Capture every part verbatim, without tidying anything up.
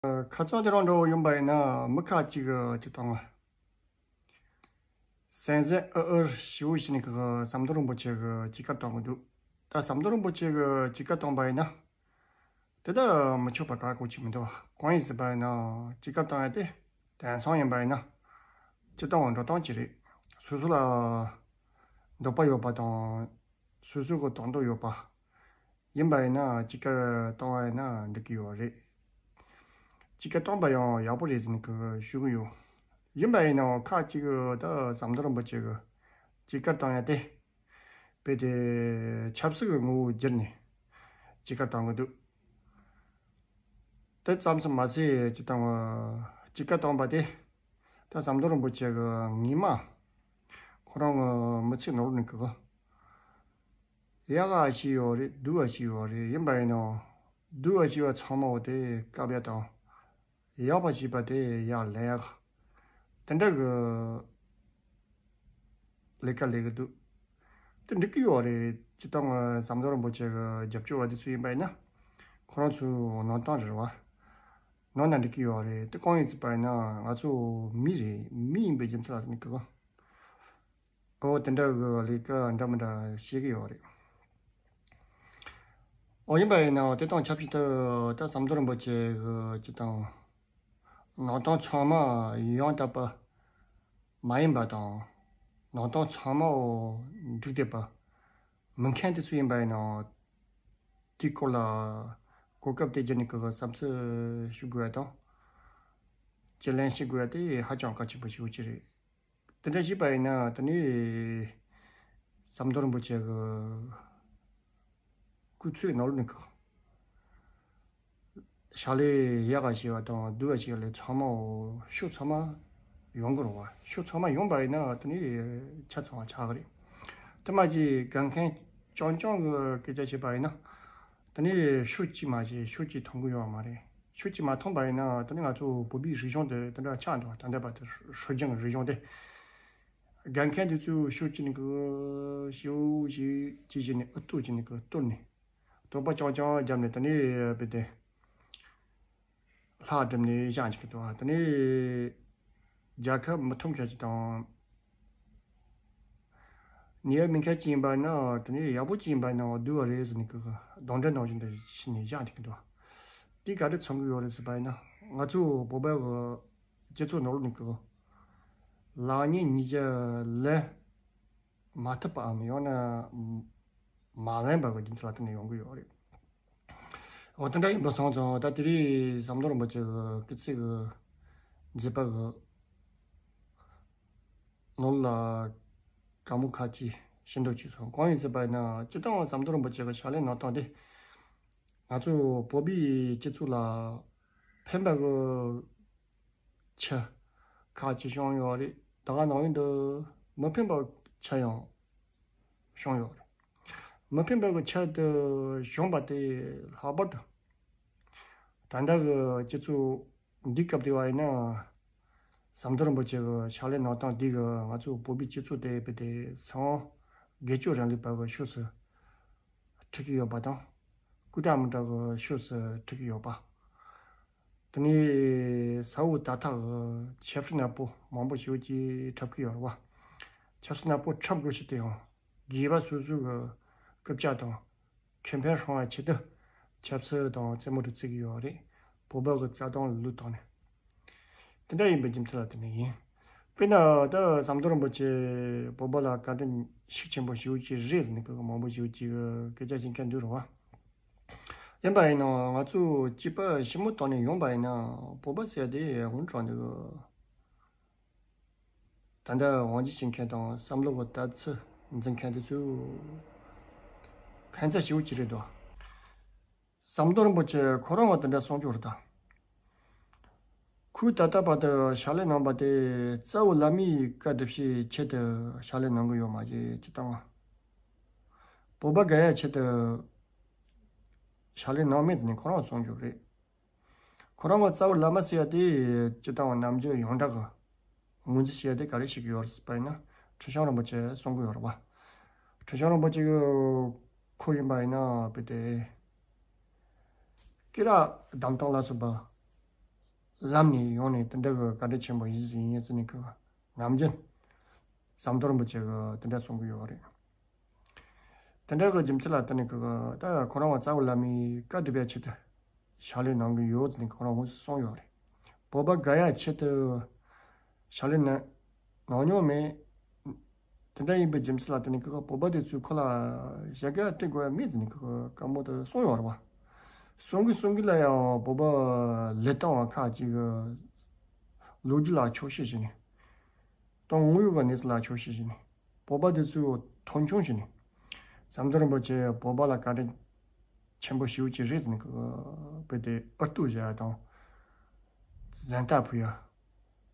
ཁ་སང་དེ་རིང་འདྲ་བོ་ཡིན་པ་ཡིན་ན་མི་ཁ་ཅིག་གིས་ཅི་བཏང་བ། སེམས་ཅན་ཨུ་ཨུར་ཞེ་པོ་ཞིག་ནས་ཀྱི་ཟམ་གདོང་རིན་པོ་ཆེ་གི་སྐྱེས་སྐར་བཏང་གི་འདུག་ད་ཟམ་གདོང་རིན་པོ་ཆེ་གི་སྐྱེས་སྐར་བཏང་པ་ཡིན་ན། དེ་ད་མི་ཆོག་པ་ག་གོ་ཅིག་མི་འདུག་གང་ཡིན་ཟེར་བ་ཡིན་ན་སྐྱེས་སྐར་བཏང་ཡ་དེ་དེང་སང་ཡིན་པ་ཡིན་ན་སྤྱིར་བཏང་བ་འགྲོ་སྟངས་ཅིག་རེད། སོ་སོ་ལ་འདོད་པ་ཡོད་པ་དང་། སོ་སོ་གི་དོན་དག་ཡོད་པ་ཡིན་པ་ཡིན་ན་སྐྱེས་སྐར་བཏང་བ་ཡིན་ན་འགྲིག་གི་ཡོད་རེད། སྐྱེས་སྐར་བཏང་པ་ཡང་ཡག་པོ་རེད་ཟེར་ནས་གི་ཞུ་གི་ཡོད། ཡིན་པ་ཡིན་ནའང་ཁ་ཅིག་གིས་ད་ཟམ་གདོང་རིན་པོ་ཆེ་གི་སྐྱེས་སྐར་བཏང་ཡ་དེ་དཔེ་དེ་ཆབ་སྲིད་ཀྱི་ངོ་བོ་བསྒྱུར་ནས་སྐྱེས་སྐར་བཏང་གི་འདུག་དེ་ཙམ་དུ་མ་ཟད་སྤྱིར་བཏང་སྐྱེས་སྐར་བཏང་པ་དེ་ད་ཟམ་གདོང་རིན་པོ་ཆེ་གི་ངོ་མ་ཁོ་རང་གི་མི་ཚེ་ནང་ལོགས་ནས་གི་ཡག་ག་ཞིག་ཡོད་རེད། སྡུག་ག་ཞིག་ཡོད་རེད། ཡིན་པ་ཡིན་ནའང་སྡུག་ག་ཞིག་བ་ཚང་མ་འོ་དེ་བཀབ་ཡ་དང་། ཡག་པ་ཞིག་བ་དེ་ཡར་ལེན་ཡག་དེ་འདྲ་གི་ལས་ཀ་ལས་གི་འདུག་དེ་འགྲིག་གི་ཡོད་རེད། སྤྱིར་བཏང་ཟམ་གདོང་རིན་པོ་ཆེ་གི་རྒྱབ་སྐྱོར་བ་དེ་ཚོ་ཡིན་པ་ཡིན་ན་ཁོ་རང་ཚོའི་ནང་སྟངས་རེད་བ། ནང་ན་འགྲིག་གི་ཡོད་རེད། དེ་གང་ཡིན་ཟེར་བ་ཡིན་ན་ང་ཚོ་མི་རེད། མི་ཡིན་པའི་རྒྱུ་མཚན་ལ་དེ་ནི་གི་གི་ཨོ་དེ་འདྲ་གི་ལས་ཀ་འདྲ་མི་འདྲ་བྱེད་ཀྱི་ཡོད་རེད། ཨོ་ཡིན་པ་ཡིན་ནའང་དེ་དང་ཆབས་ཅིག་ཏུ་ད་ཟམ་གདོང་རིན་པོ་ཆེ་གི་སྤྱིར་བཏང་ནང་དོན་ཚང་མ་ཡང་དག་པ་མ་ཡིན་པ་དང་། ནང་དོན་ཚང་མ་འགྲིག་བསྡད་པ་མིན་མཁན་དེ་ཚོ་ཡིན་པ་ཡིན་ནའང་དེའི་སྐོར་ལ་གོ་སྐབས་དེ་བརྒྱུད་ནས་གི་བསམ་ཚུལ་ཞུ་དགོས་ཡ་དང་། དྲིས་ལན་ཞུ་དགོས་ཡ་དེ་ཧ་ཅང་གལ་ཆེན་པོ་ཞིག་ཡོད་ཀྱི་རེད། དེ་འདྲ་བྱས་པ་ཡིན་ན་དེ་ནས་ཟམ་གདོང་རིན་པོ་ཆེ་གི་སྐུ་ཚེའི་ནང་ལོགས་ནས་གི་ཕྱག་ལས་ཡག་ག་བྱས་པ་དང་སྡུག་ག་བྱས་པ་ལས་ཚང་མ་ཕྱོགས་ཚང་མ་ཡོང་གི་རེད་བ། ཕྱོགས་ཚང་མ་ཡོང་པ་ཡིན་ན་དེ་ནས་ཆ་ཚང་བ་ཆགས་གི་རེད། དེ་མ་གཞི་དགའ་མཁན་རྐྱང་རྐྱང་གི་སྐད་ཆ་བཤད་པ་ཡིན་ན། དེ་ནས་ཕྱོགས་གཅིག་མ་བྱས་ཕྱོགས་གཅིག་མཐོང་གི་ཡོད་མ་རེད། ཕྱོགས་གཅིག་མ་མཐོང་པ་ཡིན་ན་དེ་ནས་ང་ཚོ་བོད་པའི་རིག་གཞུང་དེ་དེ་འདྲ་ཆགས་འདུག་ད་ལྟ་བར་དུ་སྲོལ་རྒྱུན་རིག་གཞུང་དེ། དགའ་མཁན་དེ་ཚོས་ཕྱོགས་གཅིག་ནས་གི་ཞེ་པོ་ཞིག་ཅི་བྱས་ནས་ཨུ་ཏུ་བྱས་ནས་གི་གཏོར་ནས་དོགས་པ་རྐྱང་རྐྱང་བརྒྱབ་ནས་དེ་ནས་བུད་དེ། ལྷག་སྒྲུབ་ནས་བཞག་འཇུག་གི་འདུག་དེ་ནས་རྒྱལ་ཁབ་མི་མཐུན་མཁན་ཅིག་དང་། ནུས་པ་མེད་མཁན་ཅིག་ཡིན་པ་ན་དེ་ནས་ཡག་པོ་ཅིག་ཡིན་པ་ན་སྡུག་པ་རེད་ཟེར་ནས་གི་གདོན་འདྲེ་ནང་བཞིན་དུ་བྱས་ནས་བཞག་འཇུག་གི་འདུག་དེ་ག་རེ་མཚོན་གི་ཡོད་རེད་ཟེར་བ་ཡིན་ན་ང་ཚོ་བོད་པ་གི་སྤྱི་ཚོགས་ནང་ལོགས་ནས་གི་ལེགས་ཉེས་གཉིས་ཀ་ལེན་མ་ཐུབ་པའམ་ཡང་ན་མ་ལེན་པ་གི་རྒྱུ་མཚན་ལ་བརྟེན་ནས་ཡོང་གི་ཡོད་རེད། འོ་དེ་འདྲ་ཡིན་པ་སོང་ཙང་ད་དེ་རིང་ཟམ་གདོང་རིན་པོ་ཆེ་གི་སྐུ་ཚེ་གི་མཛད་པ་གི་ནང་ལ་དགའ་མོས་ཁ་ཅིག་ཞུ་འདོད་བྱུང་སོང་། གང་ཡིན་ཟེར་བ་ཡིན་ན་སྤྱིར་བཏང་ཟམ་གདོང་རིན་པོ་ཆེ་གི་ཕྱག་ལས་གནང་སྟངས་དེ་ང་ཚོ་བོད་པའི་སྤྱི་ཚོགས་ལ་ཕན་པ་གི་ཆ་ཁ་ཅིག་བྱུང་ཡོད་རེད། ད་ག་ནང་བཞིན་དུ་མི་ཕན་པའི་ཆ་ཡང་བྱུང་ཡོད་རེད། མི་ཕན་པའི་ཆ་དེ་བྱུང་བ་དེ་ལྷག་པར་དུ་ད་ལྟ་གི་སྤྱི་ཚོགས་འདི་སྐབས་དེ་བ་ཡིན་ན་ཟམ་གདོང་རིན་པོ་ཆེ་གི་ཕྱག་ལས་གནང་སྟངས་འདི་གི་ང་ཚོ་བོད་པའི་སྤྱི་ཚོགས་དེ་བས་དེ་སང་སྒེར་གཅོད་རིང་ལུགས་པ་གི་ཕྱོགས་སུ་ཁྲིད་ཀྱི་ཡོད་པ་དང་། སྐུ་དྲག་མི་དྲག་གི་ཕྱོགས་སུ་ཁྲིད་ཀྱི་ཡོད་པ། དེ་ནས་ས་འོག་ད་ཐག་གི་ཆབ་སྲིད་ནག་པོ་མང་པོ་ཞིག་ཅིག་འཁྲབ་ཀྱི་ཡོད་རེད་བ། ཆབ་སྲིད་ནག་པོ་འཁྲབ་དགོས་ཞེས་དེ་ཡང་སྒེར་པ་སོ་སོ་གི་རྐུབ་ལྕགས་དང་ཁེ་ཕན་སྲུང་བའི་ཆེད་དུ་ཆབ་སྲིད་དང་རྩེད་མོ་རུ་བརྩི་གི་ཡོད་རེད། བོད་པ་གི་རྩ་དོན་ལ་བློས་བཏང་ནས། དེ་འདྲ་ཡིན་པའི་རྒྱུ་མཚན་ལ་བརྟེན་ནས་ཡིན། དཔེར་ན་ད་ཟམ་གདོང་རིན་པོ་ཆེ་བོད་པ་ལ་བཀའ་དྲིན་ཤུགས་ཆེན་པོ་ཞེ་པོ་ཅིག་རེད་ཟེར་ནས་གི་མང་པོ་ཞེ་པོ་ཅིག་སྐད་ཆ་བཤད་མཁན་འདུག་རེད་བ། ཡིན་པ་ཡིན་ནའང་ང་ཚོ་སྐྱེས་པ་ཞིབ་མོ་བཏང་ནས་ཡོང་པ་ཡིན་ན་བོད་པ་ཟེར་དེ་དངོས་དྲང་འདུག་ད་ལྟ་དབང་ཆ་བྱེད་མཁན་དང་བསམ་བློ་གི་དར་ཚུལ་འཛིན་མཁན་དེ་ཚོ་ཕན་ཚུན་ཞེ་པོ་ཅིག་རེད་འདུག་ཟམ་གདོང་རིན་པོ་ཆེ་ཁོ་རང་གིས་དེ་འདྲ་གསུང་རྒྱུ་རེད་ད། ཁོས་ད་ལྟ་བར་དུ་ཕྱག་ལས་གནང་བ་དེ་རྩ་བའི་བླ་མའི་བཀའ་སྒྲུབ་བྱེད་ཆེད་དུ་ཕྱག་ལས་གནང་གི་ཡོད་མ་རེད་ཅེས་དང་། བོད་པ་དགའ་ཡ་ཆེད་དུ་ཕྱག་ལས་གནང་མེད་ཟེར་ནས་ཁོ་རང་གསུང་རྒྱུ་རེད། ཁོ་རང་གི་རྩ་བའི་བླ་མ་ཟེར་ཡ་དེ་སྤྱིར་བཏང་ནམ་རྒྱུན་ཡོངས་གྲགས་ཀྱི་ངོས་འཛིན་བྱེད་ཡ་དེ་ག་རེ་བྱེད་ཀྱི་ཡོད་རེད་ཟེར་བ་ཡིན་ན་ཁྲི་བྱང་རིན་པོ་ཆེ་གསུང་གི་ཡོད་རེད་བ། ཁྲི་བྱང་རིན་པོ་ཆེ་གི་ཁོ་ཡིན་པ་ཡིན་ན་བུ་དེ། སྐེ་རགས་བསྡམས་སྟངས་ལ་སོགས་པ། ལམ་ནས་ཡོང་ནས་དེ་འདྲ་གི་བཀའ་དྲིན་ཆེན་པོ་ཡིན་ཟིན་ཡིན་ཟེར་ནས་གི་ནམ་རྒྱུན་ཟམ་གདོང་རིན་པོ་ཆེ་གི་དེ་འདྲ་གསུང་གི་ཡོད་རེད། དེ་འདྲ་གི་རྒྱུ་མཚན་ལ་བརྟེན་ནས་གི་ད་ཁོ་རང་བ་རྩ་བ་ལ་མི་བཀའ་སྒྲུབ་པའི་ཆེད་དུ་ཕྱག་ལས་གནང་གི་ཡོད་ཟེར་ནས་ཁོ་རང་ངོས་སུ་གསུངས་ཡོད་རེད། བོད་པ་དགའ་ཡ་ཆེད་དུ་ཕྱག་ལས་གནང་མྱོང་མེད། དེ་འདྲ་ཡིན་པའི་རྒྱུ་མཚན་ལ་བརྟེན་ནས་ཁོ་བོད་པ་དེ་ཚོས་ཁོ་ལ་ཞྭ་སྒབ་སྤྲད་དགོས་ཡ་མེད་ཟེར་ནས་ཁོ་བཀའ་མོལ་དུ་གསུངས་ཡོད་རེད་བ། གསུང་གི་གསུང་གི་ལ་ཡང་བོད་པ་ལས་སྟངས་བ་ཁག་ཅིག་གི་ལོ་རྒྱུས་ལ་ཆོག་ཤེས་བྱས་ནས་དང་དངོས་ཡོད་ཀྱི་གནས་ཚུལ་ལ་ཆོག་ཤེས་བྱས་ནས་བོད་པ་དེ་ཚོས་མཐོང་ཆུང་བྱས་ནས་ཟམ་གདོང་རིན་པོ་ཆེ་བོད་པ་ལ་བཀའ་དྲིན་ཆེན་པོ་ཞེ་པོ་ཅིག་རེད་ཟེར་ནས་ཁོ་བོད་དེ་ཨུ་ལྟོ་བྱ་ཡ་དང་། གཟན་རྟགས་ཕུལ་ཡ།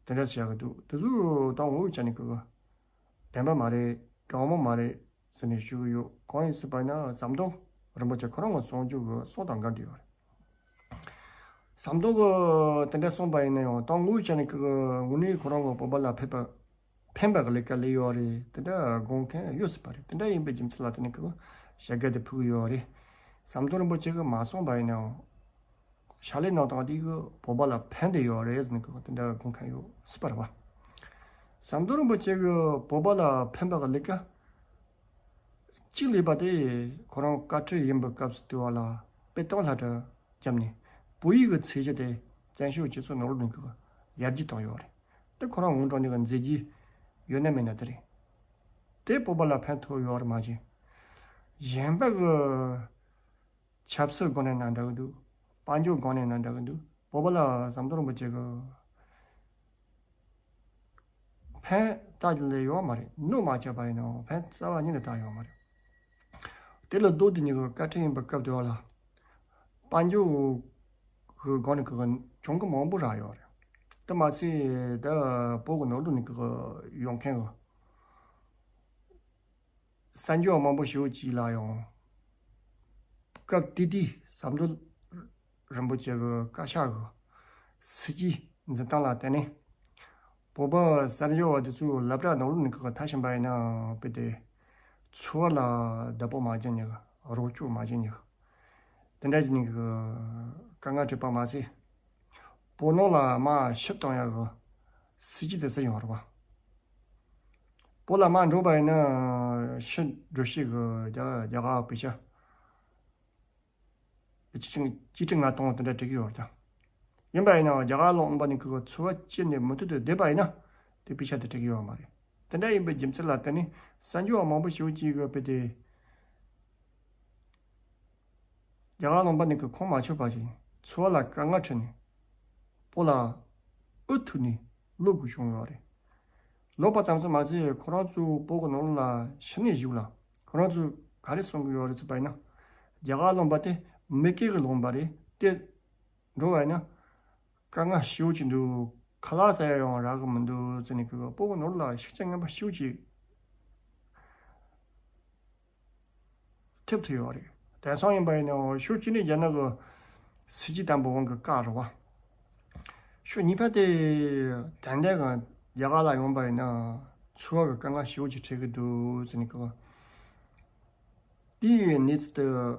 དེ་འདྲ་བྱ་གི་འདུག་དེ་ཚོ་དང་ངོ་བོ་ཆ་ནས་གི་གི། བདེན་པ་མ་རེད། དྲང་མོ་མ་རེད་ཟེར་ནས་ཞུ་གི་ཡོད། གང་ཡིན་ཟེར་བ་ཡིན་ན་ཟམ་གདོང་རིན་པོ་ཆེ་ཁོ་རང་གི་གསུང་རྒྱུ་གི་གསུང་དང་འགལ་འདུ་ཡོད་རེད། ཟམ་གདོང་གི་དེ་འདྲ་གསུངས་པ་ཡིན་ན་ཡང་དང་ངོ་བོ་ཆ་ནས་གི་གི་དངོས་གནས་ཁོ་རང་གི་བོད་པ་ལ་ཕན་པ་ཕན་པ་གི་ལས་ཀ་ལས་ཡོད་རེད། དེ་འདྲ་དགོངས་མཁན་ཡོད་སྲིད་པ་རེད། དེ་འདྲ་ཡིན་པའི་རྒྱུ་མཚན་ལ་བརྟེན་ནས་གི་གི་ཞྭ་སྒབ་དེ་ཕུལ་གི་ཡོད་རེད། ཟམ་གདོང་རིན་པོ་ཆེ་གི་མ་གསུངས་པ་ཡིན་ན་ཡང་། ཕྱག་ལས་གནང་སྟངས་དེ་གིས་བོད་པ་ལ་ཕན་བདེ་ཡོད་རེད་ཟེར་ནས་གི་དེ་འདྲ་དགོངས་མཁན་ཡོད་སྲིད་པ་རེད་བ། ཟམ་གདོང་རིན་པོ་ཆེ་གིས་བོད་པ་ལ་ཕན་པ་གི་ལས་ཀ་གཅིག་ལས་པ་དེ་ཁོ་རང་བཀའ་ཁྲི་ཡིན་པའི་སྐབས་སུ་དུས་བ་ལ་དཔེ་སྟོང་ལྷ་གྲྭ་བརྒྱབ་ནས་བོད་ཡིག་གི་ཚད་གཞི་དེ་བཙན་བྱོལ་སྤྱི་ཚོགས་ནང་ལོགས་ནས་གི་ཡར་རྒྱས་བཏང་ཡོད་རེད། དེ་ཁོ་རང་ངོ་འདྲ་ནས་གི་མཛད་རྗེས་ཡོད་ན་མེད་ན་དེ་རེད། དེ་བོད་པ་ལ་ཕན་ཐོགས་ཡོད་རེད་མ་གཞི། གཞན་པ་གི་ཆབ་སྲིད་སྒང་ནས་ན་འདྲ་གི་འདུག་དཔལ་འབྱོར་སྒང་ནས་ན་འདྲ་གི་འདུག་བོད་པ་ལ་ཟམ་གདོང་རིན་པོ་ཆེ་གི་ཕན་བཏགས་ཀྱི་ལས་ཡོད་མ་རེད། གནོད་མ་བྱས་པ་ཡིན་ནའང་ཕན་རྩ་བ་ཉིད་ནས་བཏགས་ཡོད་མ་རེད། དེ་ལ་ལྡོག་དེ་ཉིད་ཀྱི་བཀའ་ཁྲི་ཡིན་པའི་སྐབས་དེ་བ་ལ་དཔལ་འབྱོར་གི་སྒང་ནས་གི་གྱོང་གུན་མང་པོ་རག་ཡོད་རེད། དེ་མ་ཚད་ད་བོད་ཀྱི་ནང་ལོགས་ནས་གི་ཡོང་མཁན་གི་གསར་འབྱོར་བ་མང་པོ་ཞེ་པོ་ཅིག་ལ་ཡང་སྐབས་དེ་དུས་ཟམ་གདོང་རིན་པོ་ཆེ་གི་བཀའ་ཤག་གི་སྲིད་ཇུས་འཛིན་སྟངས་ལ་བརྟེན་ནས་བོད་པ་གསར་འབྱོར་བ་དེ་ཚོས་སློབ་གྲྭ་ནང་ལོགས་ནས་གི་མཐར་ཕྱིན་པ་ཡིན་ན་དཔེ་དེ་འཚོ་བ་ལ་བདག་པོ་མ་བྱེད་མཁན་གི་རོགས་སྐྱོར་མ་བྱེད་མཁན་གི་དེ་འདྲ་ཅིག་ནས་གི་དཀའ་ངལ་འཕྲད་པ་མ་ཟད། བོད་ནང་ལ་དམག་ཕྱིར་གཏོང་ཡག་གི་སྲིད་ཇུས་དེ་ཟེར་ཡོང་བ་རེད་བ། བོད་ལ་དམག་འགྲོ་བ་ཡིན་ན་ཕྱིར་འགྲོ་ཤེས་གི་རྒྱ་རྒྱ་གར་བ་པེ་ཤ་སྤྱི་ཆིང་སྤྱི་ཁྲི་ལྔ་སྟོང་དེ་འདྲ་སྤྲད་ཀྱི་ཡོད་རེད་ད། ཡིན་པ་ཡིན་ན་རྒྱ་གར་ལུང་པ་ནས་ཁོ་འཚོ་བ་སྐྱེལ་ནས་མུ་མཐུད་དུ་བསྡད་པ་ཡིན་ན་དེ་པེ་ཤ་དེ་སྤྲད་ཀྱི་ཡོད་མ་རེད། དེ་འདྲ་ཡིན་པའི་རྒྱུ་མཚན་ལ་བརྟེན་ནས་གསར་འབྱོར་བ་མང་པོ་ཞེ་པོ་ཅིག་གི་དཔེ་དེ། རྒྱ་གར་ལུང་པ་ནས་ཀྱི་ཁོང་མ་ཆོད་པ་ཅིག་འཚོ་བ་ལ་དཀའ་ངལ་འཕྲད་ནས་བོད་ལ་ཨུ་ཐུག་ནས་ལོག་དགོས་བྱུང་ཡོད་རེད། ལོག་པ་ཙམ་ཟིག་མ་ཟད་ཁོ་རང་ཚོ་བོད་ཀྱི་ནང་ལ་ཕྱི་ནས་བཞུགས་ལ་ཁོ་རང་ཚོས་ག་རེ་གསུང་གི་ཡོད་རེད་ཟེར་བ་ཡིན་ན། རྒྱ་གར་ལུང་པ་དེ་མི་སྐྱིད་ཀྱི་ལུང་པ་རེད་དེ། འགྲོ་བ་ཡིན་ན་དཀའ་ངལ་ཞེ་པོ་ཅིག་འདུག་ཁ་ལག་ཟ་ཡ་ཡང་རག་གི་མི་འདུག་ཟེར་ནས་ཁོས་བོད་ཀྱི་ནང་ལ་ཤུགས་རྐྱེན་ངན་པ་ཞེ་པོ་ཅིག་ཐེབས་ཐུབ་ཡོད་རེད། དེང་སང་ཡིན་པ་ཡིན་ན་ཤུགས་རྐྱེན་ནི་རྒྱ་ནག་གི་སྲིད་ཇུས་དམ་པོ་དབང་གིས་བཀག་རེད་བ། ཤུགས་གཉིས་པ་དེ་ཏན་ཏན་གི་རྒྱ་གར་ལ་ཡོང་པ་ཡིན་ན་འཚོ་བ་གི་དཀའ་ངལ་ཞེ་པོ་ཅིག་འཕྲད་གི་འདུག་ཟེར་ནས་གི། དེའི་གནས་ཚུལ་དེ་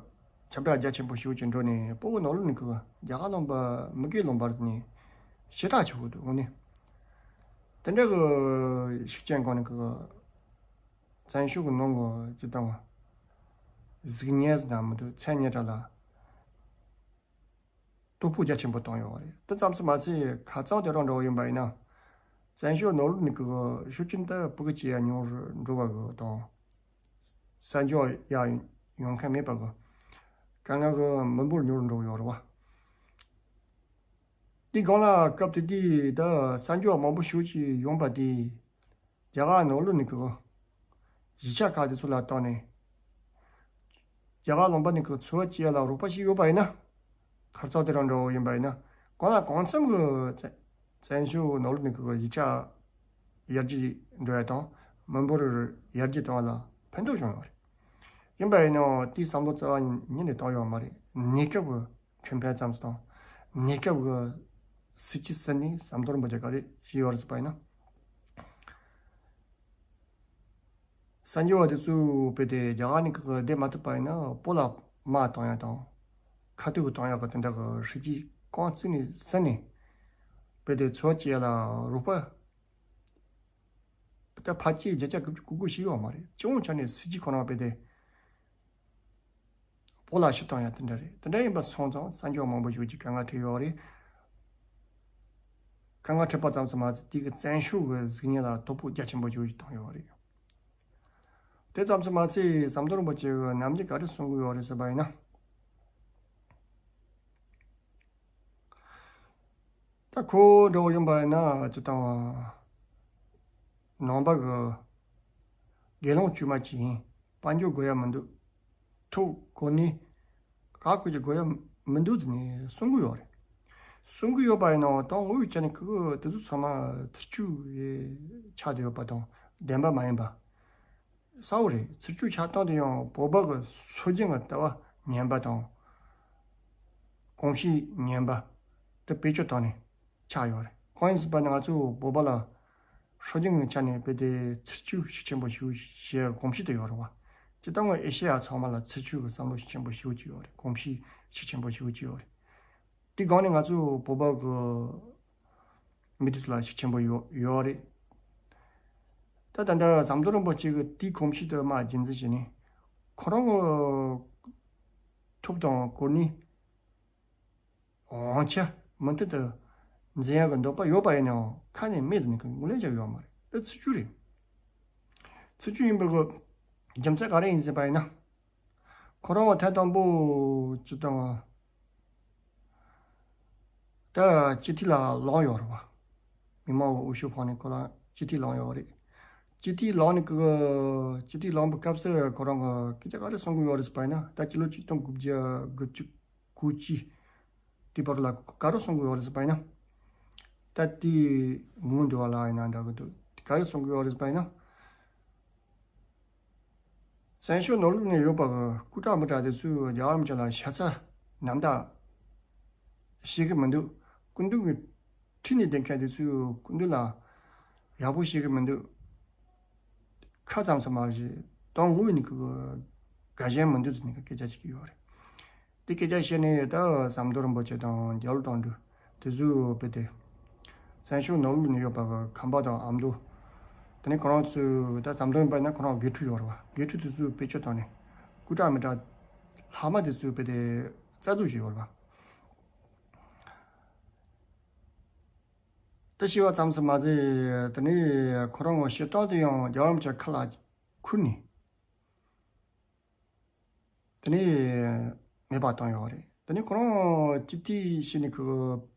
ཁྱབ་བསྒྲགས་རྒྱ་ཆེན་པོ་ཞེ་པོ་ཅིག་འགྲོ་ནས་བོད་ཀྱི་ནང་ལོགས་ནས་གི་རྒྱ་གར་ལུང་པ་མི་སྐྱིད་ལུང་པ་ནས་ཞེ་དྲག་ཆེ་བོ་འདུག་འོ་ནི། དེ་འདྲ་གི་ཤུགས་རྐྱེན་སྒང་ནས་གི། བཙན་བྱོལ་གྱི་ནང་གི་སྤྱིར་བཏང་གཟུགས་བརྙན་ཟེར་ན་མི་འདུག་མཚན་སྙན་གྲགས་ལ་དོ་ཕོག་རྒྱ་ཆེན་པོ་བཏང་ཡོད་རེད། དེ་ཙམ་ཟིག་མ་ཟད་ཁ་རྩང་དེ་རང་འདྲ་བོ་ཡིན་པ་ཡིན་ན། བཙན་བྱོལ་ནང་ལོགས་ནས་གི་ཤུགས་རྐྱེན་དེ་ཕྲུ་གུ་སྐྱེ་ཡ་ཉུང་རུ་འགྲོ་བ་གི་དང་། གསར་འབྱོར་ཡ་ཡོང་མཁན་མེད་པ་གི་དཀའ་ངལ་གི་མི་འབོར་ཉུང་རུ་འགྲོ་གི་ཡོད་རེད་བ། དེའི་སྒང་ལ་སྐབས་དེ་དུས་ད་གསར་འབྱོར་མང་པོ་ཞེ་པོ་ཅིག་ཡོང་པ་དེས། རྒྱ་གར་ནང་ལོགས་ནས་གི་གཞིས་ཆགས་ཁག་དེ་ཚོ་ལ་བཏང་ནས། རྒྱ་གར་ལུང་པ་ནས་གི་འཚོ་བ་སྐྱེལ་ཡ་ལ་རོགས་པ་ཞིག་ཡོད་པ་ཡིན་ན། ཁ་རྩང་དེ་རང་འདྲ་བོ་ཡིན་པ་ཡིན་ན། གང་ལ་གང་འཚམ་གི་བཙན་བཙན་བྱོལ་ནང་ལོགས་ནས་གི་གཞིས་ཆགས་ཡར་རྒྱས་འགྲོ་ཡ་དང་མི་འབོར་ཡར་རྒྱས་གཏོང་བ་ལ་ཕན་ཐོགས་བྱུང་ཡོད་རེད། ཡིན་པ་ཡིན་ནའང་དེའི་བསམ་བློ་རྩ་བ་ཉིད་ནས་བཏང་ཡོད་མ་རེད། གནས་སྐབས་ཀྱི་ཁེ་ཕན་ཙམ་ཞིག་དང་། གནས་སྐབས་ཀྱི་སྲིད་ཇུས་ཟིན་ནས་ཟམ་གདོང་རིན་པོ་ཆེ་ག་རེ་བྱས་ཡོད་རེད་ཟེར་བ་ཡིན་ན། གསར་འབྱོར་བ་དེ་ཚོས་དཔེ་དེ་རྒྱ་གར་ནས་གི་བསྡད་མ་ཐུབ་པ་ཡིན་ན་བོད་ལ་དམག་གཏོང་ཡ་དང་། ཁ་ཐུག་གི་གཏོང་ཡ་གི་དེ་འདྲ་གི་སྲིད་ཇུས་རྐང་བཙུགས་ནས་ཟིན་ནས། དཔེ་དེ་འཚོ་བ་སྐྱེལ་ཡ་ལ་རོགས་པ། ད་ཕལ་ཆེར་བརྒྱ་ཆ་དགུ་བཅུ་གོ་དགུ་ཞིག་ཡོད་མ་རེད། སྤྱི་ཡོངས་ཆ་ནས་སྲིད་ཇུས་ཁོ་རང་དཔེ་དེ་བོད་ལ་ཕྱིར་གཏོང་ཡ་དེ་འདྲ་རེད། དེ་འདྲ་ཡིན་པ་སོང་ཙང་གསར་འགྱུར་མང་པོ་ཞིག་གིས་དཀའ་ངལ་འཕྲད་ཡོད་རེད། དཀའ་ངལ་འཕྲད་པ་ཙམ་ཞིག་མ་ཟད་དེ་གི་བཙན་བྱོལ་གི་གཟུགས་བརྙན་ལ་དོ་ཕོག་རྒྱ་ཆེན་པོ་ཞིག་བཏང་ཡོད་རེད། དེ་ཙམ་ཞིག་མ་ཟད་ཟམ་གདོང་རིན་པོ་ཆེ་གིས་ནམ་རྒྱུན་ག་རེ་གསུང་གི་ཡོད་རེད་ཟེར་བ་ཡིན་ན། ད་ཁོ་འདྲ་བོ་ཡིན་པ་ཡིན་ན་ཅི་ལྟ་བ། ནང་པ་གི་དགེ་སློང་དཀྱུས་མ་ཅིག་ཡིན། དཔལ་འབྱོར་དགོས་ཡ་མི་འདུག་ཐུགས་ཁོ་ནི་ག་ཁོ་ཅིག་དགོས་ཡ་མི་འདུག་ཟེར་ནས་གསུང་གི་ཡོད་རེད། གསུང་གི་ཡོད་པ་ཡིན་ནའང་ད་ངོ་བོའི་ཆ་ནས་ཁོ་དེ་ཚོ་ཚང་མ་ཚིག་བཅད་ཆགས་བསྡད་ཡོད་པ་དང་བདེན་པ་མ་ཡིན་པ། གསལ་བོ་རེད། ཚིག་བཅད་ཆགས་སྟངས་དེ་ཡང་བོད་པ་གི་སྲོལ་རྒྱུན་གྱི་ལྟ་བ་ངན་པ་དང་། གོམས་གཤིས་ངན་པ་དེ་བེད་སྤྱོད་བཏང་ནས་ཆགས་ཡོད་རེད། གང་ཡིན་ཟེར་བ་ན་ང་ཚོ་བོད་པ་ལ་སྲོལ་རྒྱུན་གྱི་ཆ་ནས་དཔེ་དེ་ཚིག་བཅད་ཤུགས་ཆེན་པོ་ཞེ་པོ་ཞེས་གོམས་གཤིས་དེ་ཡོད་རེད་བ། སྤྱིར་བཏང་ཨེ་ཤེ་ཡ་ཚང་མ་ལ་ཚིག་བཅད་ཀྱི་བསམ་བློ་ཤུགས་ཆེན་པོ་ཞེ་པོ་ཅིག་ཡོད་རེད། གོམས་གཤིས་ཤུགས་ཆེན་པོ་ཞེ་པོ་ཅིག་ཡོད་རེད། དེ་སྒང་ནས་ང་ཚོ་བོད་པ་གི་མི་དེ་ཚོ་ལ་ཤུགས་ཆེན་པོ་ཡོད་ཡོད་རེད། ད་ད་ལྟ་ཟམ་གདོང་རིན་པོ་ཆེ་གི་དེའི་གོམས་གཤིས་དེ་མར་རྒྱུན་འཛིན་བྱས་ནས་ཁོ་རང་གི་ཐུབ་དང་གོ་གནས་དབང་ཆ་མུ་མཐུད་དུ་འཛིན་ཡག་གི་འདོད་པ་ཡོད་པ་ཡིན་ནའང་ཁ་ནས་མེད་དུ་ནི་གི་ངོས་ལེན་བྱ་ཡོད་མ་རེད། དེ་ཚིག་བཅད་རེད། ཚིག་བཅད་ཡིན་པའི་གི་རྒྱུ་མཚན་ག་རེ་ཡིན་ཟེར་བ་ཡིན་ན། ཁོ་རང་ཐད་དང་པོ་ཅི་དང་། ད་སྤྱི་འཐུས་ལ་ལངས་ཡོད་རེད་བ། མི་མང་གི་འོས་ཤོག་འཕངས་ནས་ཁོ་རང་སྤྱི་འཐུས་ལངས་ཡོད་རེད། སྤྱི་འཐུས་ལངས་ནས་ཀི་སྤྱི་འཐུས་ལངས་པའི་སྐབས་སུ་ཁོ་རང་གི་སྐད་ཆ་ག་རེ་གསུང་གི་ཡོད་རེད་ཟེར་བ་ཡིན་ན། ད་སྤྱི་ལོ་ཆིག་སྟོང་དགུ་བརྒྱ་དགུ་བཅུ་གོ་གཅིག་དེ་བར་ལ་ག་རེ་གསུང་གི་ཡོད་རེད་ཟེར་བ་ཡིན་ན། ད་དེ་ངོ་འདི་བ་ལ་ཡིན་ན་འདྲ་གི་འདུག་ག་རེ་གསུང་གི་ཡོད་རེད་ཟེར་བ་ཡིན་ན། བཙན་བྱོལ་ནང་ལོགས་ནས་ཡོད་པ་གི་སྐུ་དྲག་མི་དྲག་དེ་ཚོས་རྒྱལ་བ་རིན་པོ་ཆེ་ལ་ཤ་ཚ་རྣམ་དག་བྱེད་གི་མི་འདུག་སྐུ་མདུན་གྱི་ཁྲི་ནས་བསྡད་མཁན་དེ་ཚོས་སྐུ་མདུན་ལ་ཡག་པོ་བྱེད་གི་མི་འདུག་ཁ་ཙམ་ཙམ་མ་རེད། དོན་དངོས་ནས་གི་དགའ་ཞེན་མི་འདུག་ཟེར་ནས་སྐད་ཆ་བཤད་ཀྱི་ཡོད་རེད། དེ་སྐད་ཆ་བཤད་ནས་ད་ཟམ་གདོང་རིན་པོ་ཆེ་དང་རྒྱ་བོད་དོན་གྲུབ་དེ་ཚོས་དཔེ་དེ་བཙན་བྱོལ་ནང་ལོགས་ནས་ཡོད་པ་གི་ཁམས་པ་དང་ཨ་མདོ། དེ་ནས་ཁོ་རང་ཚོས་ད་ཟམ་གདོང་ཡིན་པ་ཡིན་ན་ཁོ་རང་དགེ་ཕྲུག་ཡོད་རེད་བ། དགེ་ཕྲུག་དེ་ཚོས་བེད་སྤྱོད་བཏང་ནས་སྐུ་དྲག་མི་དྲག་ལྷག་མ་དེ་ཚོས་དཔེ་དེ་རྩ་འཛུགས་བྱས་ཡོད་རེད་བ། དེ་བྱས་པ་ཙམ་ཞིག་མ་ཟད་དེ་ནས་ཁོ་རང་གི་བྱེད་སྟངས་དེ་ཡང་རྒྱལ་བ་རིན་པོ་ཆེ་ཁ་ལ་ཁུར་ནས། དེ་ནས་མེད་པ་བཏང་ཡོད་རེད། དེ་ནས་ཁོ་རང་སྤྱི་འཐུས་བྱས་ནས་ཁོ་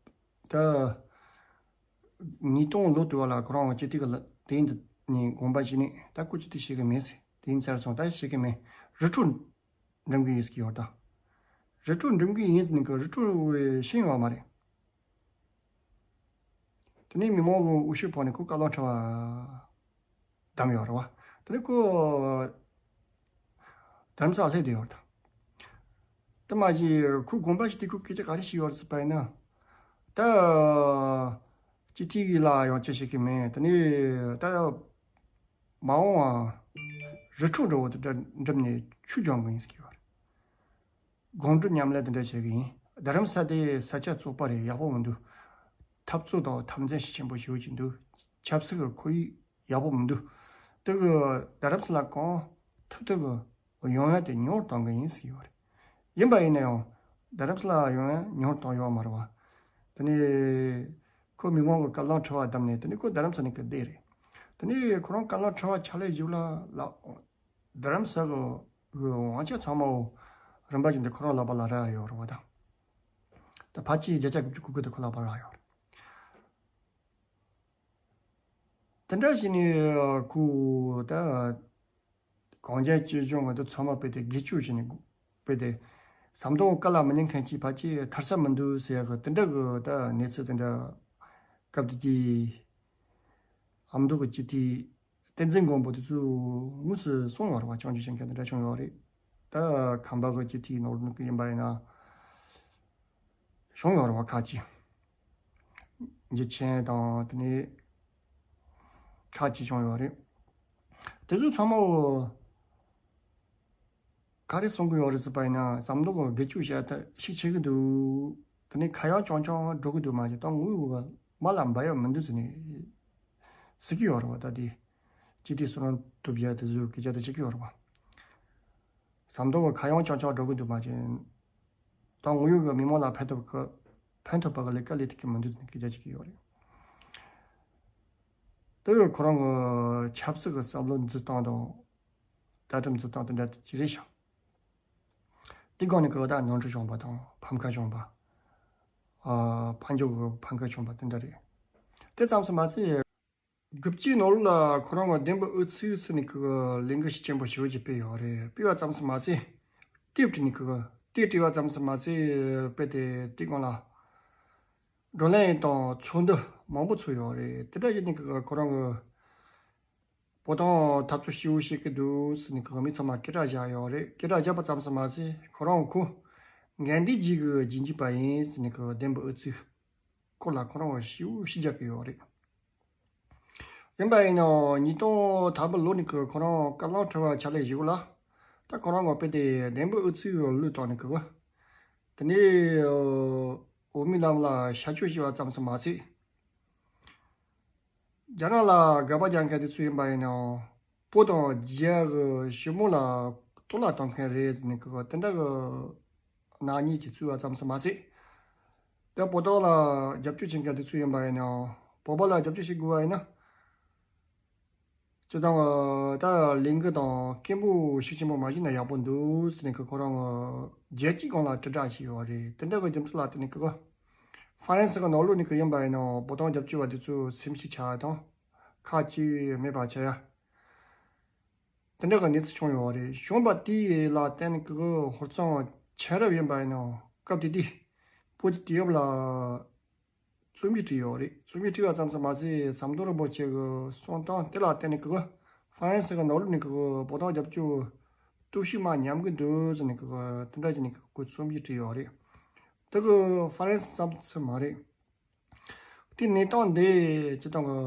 ད་ཉིས་སྟོང་ལོ་དུ་བ་ལ་ཁོ་རང་སྤྱི་འཐུས་ཀྱི་ལ་དེ་ནས་དགོངས་པ་བཞེས་ནས་ད་ཁོ་སྤྱི་འཐུས་བྱེད་ཀྱི་མེད་ཟེར། དེ་ཡིན་ཚར་སོང་། ད་བྱེད་ཀྱི་མེད། རི་ཁྲོད་འགྲིམ་གྱི་ཡིན་ཟེར་གྱི་ཡོད་ད། རི་ཁྲོད་འགྲིམ་གྱི་ཡིན་ཟེར་ནས་ཁོ་རི་ཁྲོད་ཤེས་ཡོད་མ་རེད། དེ་ནས་མི་མང་གི་འོས་ཤོག་ཕོག་ནས་ཁོ་བཀའ་བློན་ཁྲི་པ་བདམས་ཡོད་རེད་བ། དེ་ནས་ཁོ་རྡ་རམ་ས་ལ་སླེབས་བསྡད་ཡོད་རེད་ད། དེ་མ་གཞི་ཁོའི་དགོངས་པ་ཞིག་དེ་ཁོས་སྐད་ཆ་ག་རེ་བཤད་ཡོད་རེད་ཟེར་བ་ཡིན་ན། ད་སྤྱི་འཐུས་ལ་ཡང་ཅི་བྱེད་ཀྱི་མེད། དེ་ནས་ད་མ་འོངས་པ་རི་ཁྲོད་འདྲ་བོ་དེ་འདྲ་འགྲིམ་ནས་ཆོས་སྦྱང་གི་ཡིན་ཟེར་གྱི་ཡོད་རེད། སྒོམ་སྒྲུབ་ཉམས་ལེན་དེ་འདྲ་བྱེད་ཀྱི་ཡིན། རྡ་རམ་ས་དེ་ས་ཆ་བཙོག་པ་རེད། ཡག་པོ་མི་འདུག་འཐབ་རྩོད་དང་འཐབ་འཛིང་ཤུགས་ཆེན་པོ་ཞེ་པོ་ཅིག་འདུག་ཆབ་སྲིད་ཀྱི་ཁོར་ཡུག་ཡག་པོ་མི་འདུག་དེ་གི་རྡ་རམ་ས་ལ་གང་ཐུབ་ཐུབ་ཀྱི་ཡོང་ཡ་དེ་ཉུང་རུ་གཏོང་གི་ཡིན་ཟེར་གྱི་ཡོད་རེད། ཡིན་པ་ཡིན་ན་ཡང་རྡ་རམ་ས་ལ་ཡོང་ཡ་ཉུང་རུ་གཏོང་ཡོད་མ་རེད་བ། དེ་ནས་ཁོ་མི་མང་གི་བཀའ་བློན་ཁྲི་པ་བདམས་ནས་དེ་ནས་ཁོ་རྡ་རམ་ས་ནས་ཀི་བསྡད་རེད། དེ་ནས་ཁོ་རང་བཀའ་བློན་ཁྲི་པ་ཕྱག་ལས་བཞུགས་ལ་ལ། རྡ་རམ་ས་གི་དབང་ཆ་ཚང་མ་རིམ་པ་བཞིན་དུ་ཁོ་རང་ལག་པ་ལ་རག་ཡོད་རེད་བ་དང་། ད་ཕལ་ཆེར་བརྒྱ་ཆ་དགུ་བཅུ་གོ་དགུ་དེ་ཁོ་ལག་པ་རག་ཡོད་རེད། དེ་འདྲ་བྱས་ནས་ཁོ་ད་གངས་ཅན་སྐྱིད་གཤོངས་ང་ཚོ་ཚང་མ་དཔེ་དེ་སྒེར་གཅོད་བྱས་ནས་དཔེ་དེ་ཟམ་གདོང་བཀའ་ལ་མི་ཉན་མཁན་གྱིས་ཕལ་ཆེར་ཐར་ས་མི་འདུག་ཟེར་ཡག་གི་དེ་འདྲ་གི་ད་གནས་ཚུལ་དེ་འདྲ་སྐབས་དེ་དུས་ཨ་མདོ་གི་སྤྱི་འཐུས། བསྟན་འཛིན་མགོན་པོ་དེ་ཚོས་དངོས་སུ་གསུངས་ཡོད་རེད་བ། སྐྱོན་བརྗོད་བྱེད་མཁན་དེ་འདྲ་བྱུང་ཡོད་རེད། ད་ཁམས་པ་གི་སྤྱི་འཐུས་ནོར་ལུག་གི་ཡིན་པ་ཡིན་ན་བྱུང་ཡོད་རེད་བ། ཁ་ཅིག་འཇུ་ཆེན་དང་དེ་ནས་ཁ་ཅིག་བྱུང་ཡོད་རེད། དེ་ཚོ་ཚང་མ་ག་རེ་གསུང་གི་ཡོད་རེད་ཟེར་བ་ཡིན་ན་ཟམ་གདོང་གི་སྒེར་གཅོད་བྱས་ད་ཤུགས་ཆེ་གི་འདུག་དེ་ནས་ཁ་ཡག་རྐྱང་རྐྱང་འགྲོ་གི་འདུག་མ་གཞི་ད་དངོས་ཡོད་ མ་ལ་འབབ་ཡག་མི་འདུག་ཟེར་ནས་ཟེར་གྱི་ཡོད་རེད་བ། ད་དེ་སྤྱི་འཐུས་སུ་རང་ཐུབ་རྒྱ་དེ་ཚོས་སྐད་ཆ་དེ་བཤད་ཀྱི་ཡོད་རེད་བ། ཟམ་གདོང་གི་ཁ་གཡང་རྐྱང་རྐྱང་འགྲོ་གི་འདུག་མ་གཞི། ད་དངོས་ཡོད་ཀྱི་མི་མང་ལ་ཕན་ཐོགས་ཀྱི་ཕན་ཐོགས་པ་གི་ལས་ཀ་ལས་ཐུབ་ཀྱི་མི་འདུག་ཟེར་ནས་སྐད་ཆ་བཤད་ཀྱི་ཡོད་རེད། དེ་ཁོ་རང་གི་ཆབ་སྲིད་ཀྱི་བསམ་བློ་འཛིན་སྟངས་དང་། ལྟ་གྲུབ་འཛིན་སྟངས་དེ་འདྲ་ཅིག་རེད་ཤག་དེ་སྒང་ནས་ཀྱི་ད་ནོར་འཁྲུལ་བྱུང་བ་དང་ཕམ་ཁ་བྱུང་བ། ཨ། ཕམ་ཉེས་ཀྱི་ཕམ་ཁ་བྱུང་བ་དེ་འདྲ་རེད། དེ་ཙམ་དུ་མ་ཟད། དགུ་བཅུའི་ནང་ལོགས་ལ་ཁོ་རང་གི་བདེན་པའི་ཨུ་ཚུགས་ཟེར་ནས་ཀྱི་ལས་འགུལ་ཤུགས་ཆེན་པོ་ཞེ་པོ་ཅིག་སྤེལ་ཡོད་རེད། སྤེལ་བ་ཙམ་དུ་མ་ཟད། དེབ་བྲིས་ནས་ཀྱི་དེབ་བྲིས་པ་ཙམ་དུ་མ་ཟད། དཔེ་དེ་དེ་སྒང་ལ་བགྲོ་གླེང་དང་ཚོགས་འདུ་མང་པོ་ཚོགས་ཡོད་རེད། དེ་འདྲ་ཡིན་ནས་ཀྱི་ཁོ་རང་གི་བོད་དོན་འཐབ་རྩོད་ཞེ་པོ་བྱེད་ཀྱི་འདུག་ཟེར་ནས་ཀྱི་མི་ཚང་མ་སྐད་གྲགས་བཞག་ཡོད་རེད། སྐད་གྲགས་བཞག་པ་ཙམ་དུ་མ་ཟད། ཁོ་རང་ཁོ་འགན་འདི་བརྗེད་ཀྱི་བརྗེད་འཇིག་པ་ཡིན་ཟེར་ནས་ཀྱི་བདེན་པའི་ཨུ་ཚུགས་སྐོར་ལ་ཁོ་རང་ཞེ་པོ་ཞིག་རྒྱག་གི་ཡོད་རེད། ཡིན་པ་ཡིན་ནའང་ཉིས་སྟོང་དང་པོ་ལོ་ནས་ཀྱི་ཁོ་རང་བཀའ་བློན་ཁྲི་པ་ཆགས་ལས་གཞུག་ལ། ད་ཁོ་རང་གི་དཔེ་དེ་བདེན་པའི་ཨུ་ཚུགས་བློས་བཏང་ནས་ཀྱི། དེ་ནས་འོས་མིའི་ལམ་ལ་ཤར་བསྐྱོད་བྱས་པ་ཙམ་དུ་མ་ཟད། རྒྱ་ནག་ལ་དགག་པ་རྒྱག་མཁན་དེ་ཚོ་ཡིན་པ་ཡིན་ནའང་། བོད་དང་རྒྱ་གི་ཞི་མོལ་ལ་གཏོར་བརླག་གཏོང་མཁན་རེད་ཟེར་ནས་ཀྱི་དེ་འདྲ་གི་ནག་ཉེས་ཀྱི་བཙུགས་པ་ཙམ་དུ་མ་ཟད། དེ་བོད་དོན་ལ་རྒྱབ་སྐྱོར་བྱེད་མཁན་དེ་ཚོ་ཡིན་པ་ཡིན་ནའང་། བོད་པ་ལ་རྒྱབ་སྐྱོར་བྱེད་དགོས་པ་ཡིན་ན། སྤྱིར་བཏང་ད་ལས་འགུལ་དང་སྐད་འབོད་ཤུགས་ཆེན་པོ་མ་བྱས་ན་ཡག་པོ་འདུག་ཟེར་ནས་ཀྱི་ཁོ་རང་རྒྱལ་སྤྱིའི་སྒང་ལ་དྲིལ་བསྒྲགས་བྱས་ཡོད་རེད། དེ་འདྲ་གི་རྒྱུ་མཚན་ལ་བརྟེན་ནས་ཀྱི་ཧྥ་རན་སི་གི་ནང་ལོགས་ནས་ཀྱི་ཡིན་པ་ཡིན་ནའང་། བོད་དོན་རྒྱབ་སྐྱོར་བ་དེ་ཚོ་སེམས་ཤུགས་ཆག་ཡ་དང་། ཁག་ཅིག་མེད་པ་བྱེད་ཡ། དེ་འདྲ་གི་གནས་ཚུལ་བྱུང་ཡོད་རེད། བྱུང་བ་དེ་ལ་བརྟེན་ནས་ཀྱི་ཧོར་གཙང་ཆ་རབ་ཡིན་པ་ཡིན་ནའང་། སྐབས་དེ་དུས་བོད་ཀྱི་དུས་བབ་ལ་རྩོམ་ཡིག་བྲིས་ཡོད་རེད། རྩོམ་ཡིག་བྲིས་པ་ཙམ་དུ་མ་ཟད། ཟམ་གདོང་རིན་པོ་ཆེ་གི་གསུང་སྟངས་དེ་ལ་བརྟེན་ནས་ཀྱི་ཧྥ་རན་སི་གི་ནང་ལོགས་ནས་ཀྱི་བོད་དོན་རྒྱབ་སྐྱོར་སྟོབས་ཤུགས་མར་ཉམས་ཀྱི་འདུག་ཟེར་ནས་ཀྱི་དེ་འདྲ་བྱས་ནས་ཀྱི་ཁོས་རྩོམ་ཡིག་བྲིས་ཡོད་རེད། དེ་གི་ཧྥ་རན་སི་ཙམ་ཙམ་མ་རེད། དེ་གནས་སྟངས་འདི་སྤྱིར་བཏང་གི་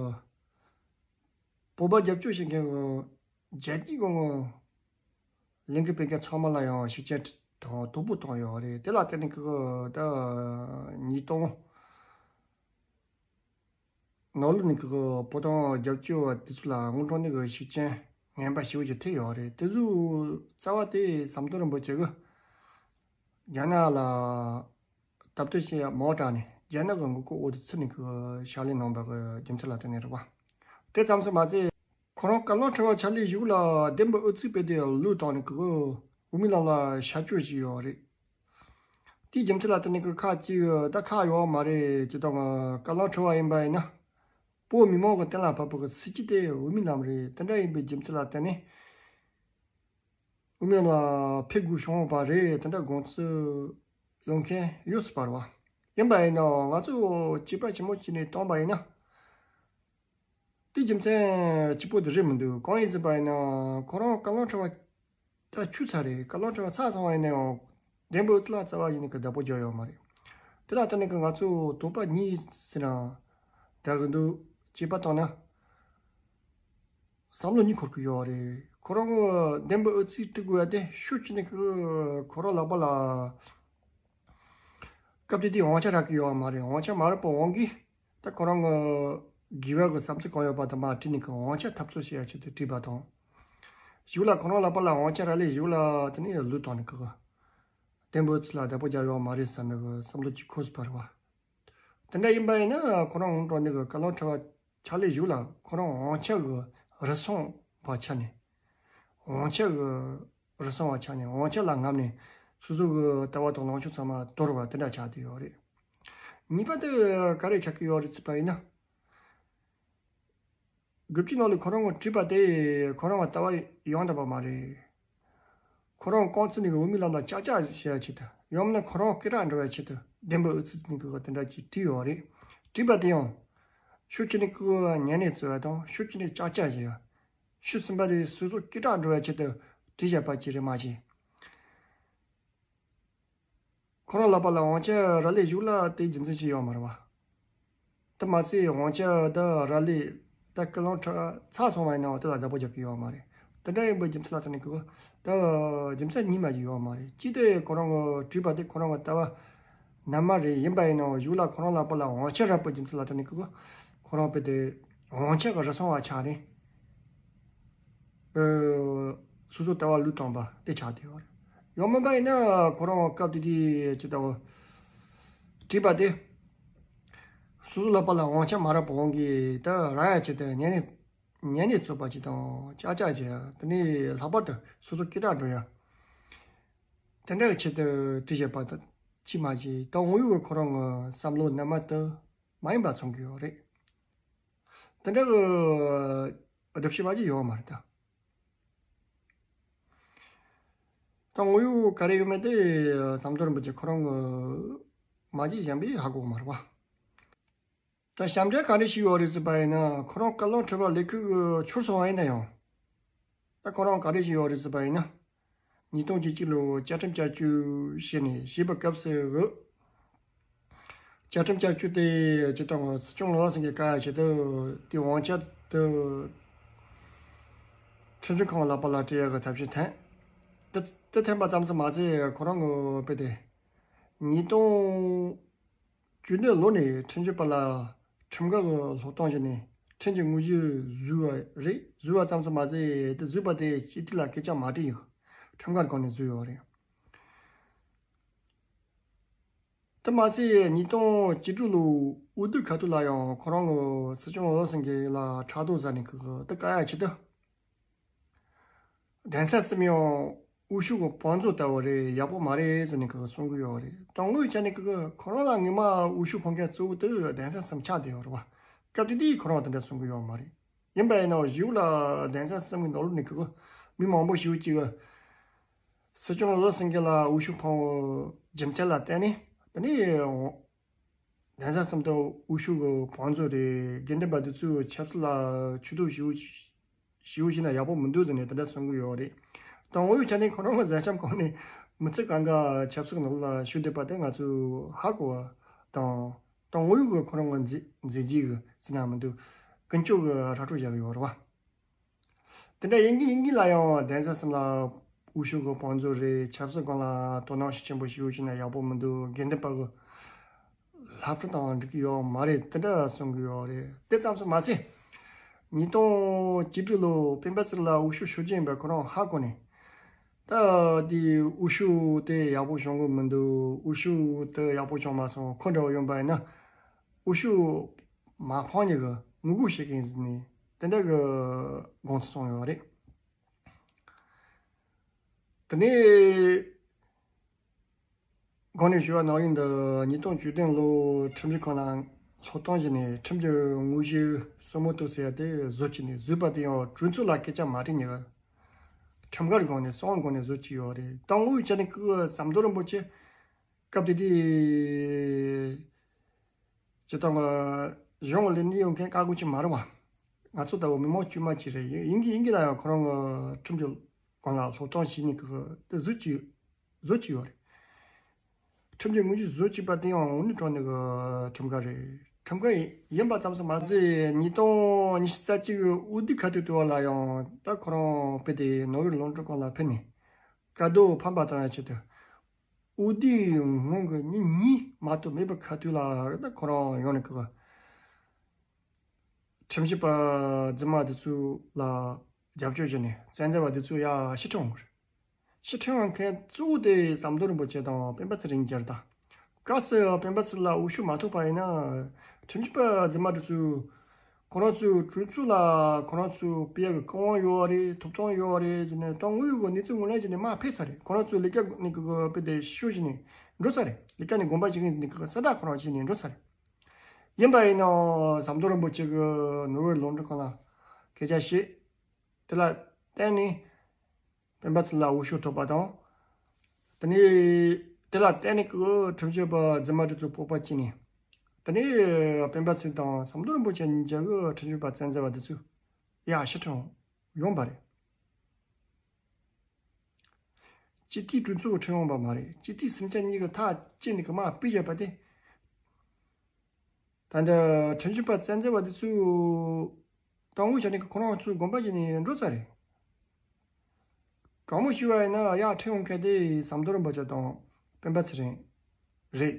བོད་པ་རྒྱབ་སྐྱོར་བྱེད་མཁན་གྱི་རྒྱལ་སྤྱིའི་སྒང་གི་ལས་འགུལ་སྤེལ་མཁན་ཚང་མ་ལ་ཡང་ཤུགས་རྐྱེན་དང་དོ་ཕོག་བཏང་ཡོད་རེད། དེ་ལ་བརྟེན་ནས་ཀྱི་ད་ཉིས་སྟོང་ནང་ལོགས་ནས་ཀྱི་བོད་དོན་རྒྱབ་སྐྱོར་བ་དེ་ཚོ་ལ་དངོས་གྲུབ་ནས་ཀྱི་ཤུགས་རྐྱེན་ངན་པ་ཞེ་པོ་ཅིག་ཐེབས་ཡོད་རེད། དེ་ཚོའི་རྩ་བ་དེ་ཟམ་གདོང་རིན་པོ་ཆེ་གིས་རྒྱ་ནག་ལ་དམ་དོན་བྱེད་ཡ་མ་དྲག་ནས། རྒྱ་ནག་གི་མགོ་སྐོར་འོག་ཏུ་ཚུད་ནས་ཀྱི་ཕྱག་ལས་གནང་བ་གི་རྒྱུ་མཚན་ལ་བརྟེན་ནས་རེད་བ། དེ་ཙམ་དུ་མ་ཟད། ཁོ་རང་བཀའ་བློན་ཁྲི་པ་ཆགས་ལས་གཞུག་ལ་བདེན་པའི་ཨུ་ཚུགས་སྤེལ་དེ་བློས་བཏང་ནས་ཀྱི་འོས་མིའི་ལམ་ལ་ཤར་བསྐྱོད་བྱས་ཡོད་རེད། དེའི་རྒྱུ་མཚན་ལ་བརྟེན་ནས་ཀྱི་ཁག་ཅིག་ད་ཁག་ཡོད་མ་རེད། སྤྱིར་བཏང་བཀའ་བློན་ཁྲི་པ་ཡིན་པ་ཡིན་ན། བོད་མི་མང་གི་གཏན་ལ་ཕབ་པའི་སྲིད་ཇུས་དེ་འོས་མིའི་ལམ་རེད། དེ་འདྲ་ཡིན་པའི་རྒྱུ་མཚན་ལ་བརྟེན་ནས། འོས་མིའི་ལམ་ལ་ཕེབས་དགོས་བྱུང་བ་རེད། དེ་འདྲ་དགོངས་ཚུལ་ཡོད་མཁན་ཡོད་སྲིད་པ་རེད་བ། ཡིན་པ་ཡིན་ནའང་ང་ཚོས་དཔྱད་པ་ཞིབ་མོ་བྱས་ནས་བཏང་བ་ཡིན་ན། དེ་རྒྱུ་མཚན་གཅིག་པོ་དེ་རེད་མི་འདུག་གང་ཡིན་ཟེར་བ་ཡིན་ན། ཁོ་རང་བཀའ་བློན་ཁྲི་པ་ད་ཆུད་ཚར་རེད། བཀའ་བློན་ཁྲི་པ་ཚར་སོང་བ་ཡིན་ན་ཡང་། བདེན་པའི་ཨུ་ཚུགས་ལ་རྩ་བ་ཉིད་ནས་ཀྱི་བདག་པོ་རྒྱག་ཡོད་མ་རེད། དེ་ལ་བརྟེན་ནས་ཀྱི་ང་ཚོས་དོགས་པ་གཉིས་ཟེར་ན་འདྲ་གི་འདུག་དཔྱད་པ་བཏང་ན། བསམ་བློ་གཉིས་འཁོར་གྱི་ཡོད་རེད། ཁོ་རང་གི་བདེན་པའི་ཨུ་ཚུགས་སྒྲིག་དགོས་ཡ་དེ་ཤུགས་ཆེ་ནས་ཀྱི་ཁོ་རང་ལག་པ་ལ། སྐབས་དེ་དུས་དབང་ཆ་རག་གི་ཡོད་མ་རེད། དབང་ཆ་མ་རག་པའི་དབང་གིས། ད་ཁོ་རང་གི་དགེ་བ་གི་བསམ་ཚུལ་གང་ཡོད་པ་དེ་མར་བྲིས་ནས་ཀྱི་དབང་ཆ་འཐབ་རྩོད་བྱེད་ཡ་ཆེད་དུ་བྲིས་པ་དང་། གཞུག་ལ་ཁོ་རང་ལག་པ་ལ་དབང་ཆ་རག་ལས་གཞུག་ལ་དེ་ནས་བློས་བཏང་ནས་ཀྱི་བདེན་པའི་ཨུ་ཚུགས་ལ་བདག་པོ་རྒྱག་ཡོད་མ་རེད་བསམ་པའི་གི་བསམ་བློ་གཅིག་འཁོར་སྲིད་པ་རེད་བ། དེ་འདྲ་ཡིན་པ་ཡིན་ན་ཁོ་རང་ངོ་སྤྲོད་ནས་ཀྱི་བཀའ་བློན་ཁྲི་པ་ཆགས་ལས་གཞུག་ལ་ཁོ་རང་དབང་ཆ་གི་རུལ་སུངས་པ་ཆགས་ནས། དབང་ཆ་གི་རུལ་སུངས་པ་ཆགས་ནས་དབང་ཆ་ལ་རྔམ་ནས་སོ་སོ་གི་ལྟ་བ་དང་ལངས་ཕྱོགས་ཚང་མ་དོར་བ་དེ་འདྲ་ཆགས་བསྡད་ཡོད་རེད། གཉིས་པ་དེ་ག་རེ་ཆགས་ཀྱི་ཡོད་རེད་ཟེར་བ་ཡིན་ན། དགུ་བཅུའི་ནང་ལ་ཁོ་རང་གིས་བྲིས་པ་དེ་ཁོ་རང་གི་ལྟ་བ་ཡང་དག་པ་མ་རེད། ཁོ་རང་རྐང་བཙུགས་ནས་འོས་མིའི་ལམ་ལ་ཅག་ཅག་བྱེད་ཡ་ཆེད་དུ། ཡང་མིན་ན་ཁོ་རང་སྐད་གྲགས་འགྲོ་བའི་ཆེད་དུ་བདེན་པའི་ཨུ་ཚུགས་ནས་ཀྱི་དེ་འདྲ་ཅིག་བྲིས་ཡོད་རེད། བྲིས་པ་དེ་ཡང་། ཤུགས་ཆེ་ནས་ཀྱི་ཉན་ནས་བརྩི་བ་དང་། ཤུགས་ཆེ་ནས་ཅག་ཅག་བྱེད་ཡ། ཤུགས་ཟིན་པ་དེ་སོ་སོ་སྐད་གྲགས་འགྲོ་བའི་ཆེད་དུ་བྲིས་བཞག་པ་ཅིག་རེད་མ་གཞི། ཁོ་རང་ལག་པ་ལ་དབང་ཆ་རག་ལས་གཞུག་ལ་དེ་རྒྱུ་མཚན་ཞིག་ཡོད་མ་རེད་བ། དེ་མ་ཟད་དབང་ཆ་དེ་རག་ལས་ད་བཀའ་བློན་ཁྲི་པ་ཚར་སོང་བ་ཡིན་ནའང་དེ་ལ་བདག་པོ་རྒྱག་གི་ཡོད་མ་རེད། དེ་འདྲ་ཡིན་པའི་རྒྱུ་མཚན་ལ་བརྟེན་ནས་ཀྱི་ད་རྒྱུ་མཚན་གཉིས་མ་ཞིག་ཡོད་མ་རེད། གཅིག་དེ་ཁོ་རང་གིས་བྲིས་པ་དེ་ཁོ་རང་གི་ལྟ་བ་ ནར་མ་རེད། ཡིན་པ་ཡིན་ནའང་གཞུག་ལ་ཁོ་རང་ལ་པ་ལ་དབང་ཆ་རག་པའི་རྒྱུ་མཚན་ལ་བརྟེན་ནས་ཁོ་ཁོ་རང་དཔེ་དེ་དབང་ཆ་གི་རུ་སོང་བ་ཆགས་ནས། ཨ། སོ་སོ་ལྟ་བ་ལུགས་དང་པ་དེ་ཆགས་བསྡད་ཡོད་རེད། ཡང་མིན་པ་ཡིན་ན་ཁོ་རང་སྐབས་དེ་དུས་ཇི་ལྟ་བུ་བྲིས་པ་དེ། སོ་སོ་ལ་པ་ལ་དབང་ཆ་མ་རག་པའི་དབང་གིས་ད་རང་ཡང་ཆེད་དུ་ཉན་ནས་ཉན་ནས་ཚོད་པ་ཅིག་དང་ཅག་ཅག་བྱས། དེ་ནས་ལྷག་པར་དུ་སོ་སོ་སྐད་གྲགས་འགྲོ་ཡ། དེ་འདྲ་གི་ཆེད་དུ་བྲིས་བཞག་པ་དང་ཅི་མ་བྱས། ད་དངོས་ཡོད་ཀྱི་ཁོ་རང་གི་བསམ་བློ་རྣལ་མ་དེ་མ་ཡིན་པ་མཚོན་གྱི་ཡོད་རེད། དེ་འདྲ་གི་སྒྲུབ་བྱེད་པ་ཅིག་ཡོད་མ་རེད་ད། ད་དངོས་ཡོད་ག་རེ་ཡོད་མེད་དེ་ཟམ་གདོང་རིན་པོ་ཆེ་ཁོ་རང་གི་མ་གཞི་གཞན་པས་ཧ་གོ་གི་མ་རེད་བ། ད་ཞབས་འདྲེན་ག་རེ་ཞིག་ཡོད་རེད་ཟེར་བ་ཡིན་ན། ཁོ་རང་བཀའ་བློན་ཁྲི་པ་ལས་ཁུར་གྱི་འཆོར་སོང་བ་ཡིན་ན་ཡང་། ད་ཁོ་རང་ག་རེ་ཞིག་ཡོད་རེད་ཟེར་བ་ཡིན་ན། ཉིས་སྟོང་བཅུ་གཅིག་ལོ་བཅའ་ཁྲིམས་བསྐྱར་བཅོས་བྱས་ནས་བཞེས་པའི་སྐབས་སུ་གི། བཅའ་ཁྲིམས་བསྐྱར་བཅོས་དེ་སྤྱིར་བཏང་སྲིད་སྐྱོང་བློ་བཟང་སེང་གེ་བཀའ་ཡ་ཆེད་དུ་དེའི་དབང་ཆ་དེ་ཁྲིམས་ཞིབ་ཁང་ལ་པ་ལ་སྤྲད་ཡག་གི་ཐབས་ཤེས་འཐེན། དེ་དེ་འཐེན་པ་ཙམ་དུ་མ་ཟད་ཁོ་རང་གི་དཔེ་དེ་ཉིས་སྟོང་བཅུ་བདུན་ལོ་ནས་ཁྲིམས་ཞིབ་པ་ལ་ཁྲིམས་འགལ་གྱི་སློབ་སྟོན་བྱས་ནས་ཁྲིམས་ཀྱི་དངོས་གཞི་བཟོས་པ་རེད། བཟོས་པ་ཙམ་དུ་མ་ཟད་དེ་བཟོས་པ་དེ་སྤྱི་འཐུས་ལ་སྐད་ཆ་མ་དྲིས་ཡོད། ཁྲིམས་འགལ་སྒང་ནས་བཟོས་ཡོད་རེད། དེ་མ་ཟད་ཉིས་སྟོང་བཅུ་དྲུག་ལོ་འོས་བསྡུ་ཁ་ཐུག་ལ་ཡང་ཁོ་རང་གི་སྲིད་སྐྱོང་བློ་བཟང་སེང་གེ་ལ་ཕྲག་དོག་ཟ་ནས་ཁོ་གི་དེ་བཀའ་ཡ་ཆེད་དུ། གདན་ས་གསུམ་ཡང་འོས་ཤོག་གི་བང་མཛོད་ལྟ་བུ་རེད། ཡག་པོ་མ་རེད་ཟེར་ནས་ཁོ་གི་གསུང་གི་ཡོད་རེད། དོན་དངོས་ཆ་ནས་ཁོ་གི་ཁོ་རང་ལ་ངོ་མ་འོས་ཤོག་ཕོག་མཁན་གཙོ་བོ་དེ་གདན་ས་གསུམ་ཆགས་བསྡད་ཡོད་རེད་བ། སྐབས་དེ་དུས་ཁོ་རང་དེ་འདྲ་གསུང་གི་ཡོད་མ་རེད། ཡིན་པ་ཡིན་ནའང་གཞུག་ལ་གདན་ས་གསུམ་གྱི་ནང་ལོགས་ནས་ཁོ་གི་མི་མང་པོ་ཞིག་ཅིག་གིས་སྲིད་སྐྱོང་བློ་བཟང་སེང་གེ་ལ་འོས་ཤོག་ཕོག་རྒྱུ་མཚན་ལ་བརྟེན་ནས། དེ་ནས་གདན་ས་གསུམ་དུ་འོས་ཤོག་གི་བང་མཛོད་རེད། དགེ་འདུན་པ་དེ་ཚོས་ཆབ་སྲིད་ལ་ཇུས་གཏོགས་ཞེ་པོ་ཞེ་པོ་བྱས་ན་ཡག་པོ་མི་འདུག་ཟེར་ནས་དེ་འདྲ་གསུང་གི་ཡོད་རེད། དོན་དངོས་ཡོད་ཆ་ནས་ཁོ་རང་གི་མཛད་རྗེས་གང་ནས་མི་ཚེ་གང་ག་ཆབ་སྲིད་ནང་ལ་ཞུགས་བསྡད་པ་དེ་ང་ཚོས་ཧ་གོ་བ་དང་། དོན་དངོས་ཡོད་ཀྱི་ཁོ་རང་གི་མཛད་མཛད་རྗེས་ཀྱི་ཟེར་ན་མི་འདུག་ཀུན་སྤྱོད་ཀྱི་ར་སྤྲོད་བཞག་གི་ཡོད་རེད་བ། དེ་འདྲ་ཡིན་གྱི་ཡིན་གྱི་ལ་ཡང་གདན་ས་གསུམ་ལ་འོས་ཤོག་གི་བང་མཛོད་རེད། ཆབ་སྲིད་སྒང་ལ་དོ་སྣང་ཤུགས་ཆེན་པོ་ཞིག་ཡོད་ཕྱིན་ན་ཡག་པོ་མི་འདུག་དགེ་འདུན་པ་གི་ལྷ་ཕྲུག་དང་འགྲིག་གི་ཡོད་མ་རེད། དེ་འདྲ་གསུང་གི་ཡོད་རེད། དེ་ཙམ་དུ་མ་ཟད། ཉིས་སྟོང་བཅུ་དྲུག་ལོ་སྤེན་པ་ཚེ་རིང་ལ་འོས་ཤོག་ཤོར་རྒྱུ་ཡིན་པ་ཁོ་རང་ཧ་གོ་ནས། ད་དེ་འོས་ཤོག་དེ་ཡག་པོ་བྱུང་གི་མི་འདུག་འོས་ཤོག་དེ་ཡག་པོ་བྱུང་མ་སོང་། ཁོ་འདྲ་བོ་ཡོང་པ་ཡིན་ན་འོས་ཤོག་མ་འཕངས་ནས་གི་ངོ་རྒོལ་བྱེད་མཁན་ཟེར་ནས་དེ་འདྲ་གི་དགོངས་ཚུལ་གསུངས་ཡོད་རེད། དེ་ནས་གོང་ནས་ཞུས་པ་ནང་བཞིན་དུ་ཉིས་སྟོང་བཅུ་བདུན་ལོ་ཁྲིམས་ཞིབ་ཁང་ལ་སློབ་སྟོན་བྱས་ནས་ཁྲིམས་ཀྱི་དངོས་གཞི་སོ་མོ་ཏོ་ཟེར་ཡ་དེ་བཟོ་བྱས་ནས། བཟོས་པ་དེ་ཡང་གྲོས་ཚོགས་ལ་སྐད་ཆ་མ་དྲིས་ནས་ཁྲིམས་འགལ་སྒང་ནས་གསང་བའི་སྒང་ནས་བཟོ་བྱས་ཡོད་རེད། དོན་དངོས་ཆ་ནས་ཁོ་གི་ཟམ་གདོང་རིན་པོ་ཆེ་སྐབས་དེ་དུས་སྤྱིར་བཏང་གི་གཞུང་ལ་གནས་ཡོད་མཁན་བཀའ་བློན་ཅིག་མ་རེད་བ། ང་ཚོ་ལྟ་བུ་མི་མང་དཀྱུས་མ་ཅིག་རེད། ཡིན་ཡིན་གྱི་ཡིན་གྱི་ལ་ཡང་ཁོ་རང་གི་ཁྲིམས་ཀྱི་སྒང་ལ་སློབ་སྟོན་བྱས་ནས་ཁོ་གི་དེ་བཟོ་བྱས་བཟོ་བྱས་ཡོད་རེད། ཁྲིམས་ཀྱི་དངོས་གཞི་བཟོ་བྱས་པ་དེ་ཡང་དངོས་གནས་དྲང་གནས་ཀྱི་ཁྲིམས་འགལ་རེད། ཁྲིམས་འགལ་ཡིན་པ་ཙམ་དུ་མ་ཟད་ཉིས་སྟོང་ཉི་ཤུ་རྩ་གཅིག་གི་འོས་བསྡུ་ཁ་ཐུག་དེ་བ་ལ་ཡང་ད་ཁོ་རང་དཔེ་དེ་ནོར་ཝེ་ལུང་འདྲེན་ཁང་ལ་ཕེབས་ནས་དཀའ་སྡུག་ཕམ་པ་བཏང་ཡ་ཆེད་དུ། འོས་བསྡུའི་སྔོན་གྱི་ཉིན་གཉིས་མ་གཏོགས་མེད་པའི་ཁ་ཐུག་ལ་ད་ཁོ་རང་ཡོང་ནས་ཁོ་གི་ཁྲིམས་ཞིབ་པ་རྫུན་མ་དེ་ཚོ་ལ་རྒྱབ་སྐྱོར་བྱས་ནས་བཙན་འཛུལ་བ་དེ་ཚོ་ཡར་ཕྱིར་འཁྲིད་འོང་གི་རེད། ཕྱིར་འཁྲིད་འོང་མཁན་གཙོ་བོ་དེ་ཟམ་གདོང་རིན་པོ་ཆེ་དང་སྤེན་པ་ཚེ་རིང་རྒྱལ་དང་། གལ་སྲིད་སྤེན་པ་ཚེ་རིང་ལ་འོས་ཤོག་མ་ཐོབ་པ་ཡིན་ན། ཁྲིམས་ཞིབ་པ་རྫུན་མ་དེ་ཚོས་ཁོ་རང་ཚོའི་གྲོས་ཚོགས་ལ་ཁོ་རང་ཚོའི་སྤེལ་ཡག་གི་ཁེ་དབང་ཡོད་རེད། ཐོབ་ཐང་ཡོད་རེད་ཟེར་ནས། དོན་དངོས་ཡོད་གི་གནས་ཚུལ་ངོས་ལེན་བྱས་ནས་མར་ཕེབས་ཚར་རེད། ཁོ་རང་ཚོའི་ལས་ཀ་ནས་གི་དཔེ་དེ་ཤོར་བྱས་ནས་འགྲོ་ཚར་རེད། ལས་ཀ་ནས་དགོངས་པ་བཞེས་མཁན་ནས་གི་གསལ་བསྒྲགས་ཁོ་རང་བྱས་ནས་འགྲོ་ཚར་རེད། ཡིན་པ་ཡིན་ནའང་ཟམ་གདོང་རིན་པོ་ཆེ་གིས་ནོར་ཝེ་ལུང་འདྲེན་ཁང་ལ་སྐད་ཆ་བཤད། དེ་ལ་བརྟེན་ནས་སྤེན་པ་ཚེ་རིང་ལ་འོས་ཤོག་ཐོབ་པ་དང་། དེ་ནས་དེ་ལ་བརྟེན་ནས་ཁོ་ཁྲིམས་ཞིབ་པ་རྫུན་མ་དེ་ཚོ་སྤོབས་པ་སྐྱེས་ནས། དེ་ནས་སྤེན་པ་ཚེ་རིང་དང་ཟམ་གདོང་རིན་པོ་ཆེ་གཉིས་ཀྱི་ཁྲིམས་ཞིབ་པ་བཙན་འཛུལ་བ་དེ་ཚོ་ཡར་ཕྱིར་འཁྲིད་ཡོང་པ་རེད། སྤྱི་འཐུས་གྲོས་ཚོགས་ཁྲིད་ཡོང་པ་མ་རེད། སྤྱི་འཐུས་སུམ་ཆ་གཉིས་ཀྱིས་ཐག་བཅད་ནས་ཁོ་མར་ཕུད་བཞག་པ་དེ། ད་ལྟ་ཁྲིམས་ཞིབ་པ་བཙན་འཛུལ་བ་དེ་ཚོས་དོན་དངོས་ཆ་ནས་ཁོ་རང་ཚོའི་དགོངས་པ་བཞེས་ནས་འགྲོ་ཚར་རེད། དྲང་མོ་ཞུས་པ་ཡིན་ན་ཡར་ཁྲིད་ཡོང་མཁན་དེ་ཟམ་གདོང་རིན་པོ་ཆེ་དང་སྤེན་པ་ཚེ་རིང་རེད།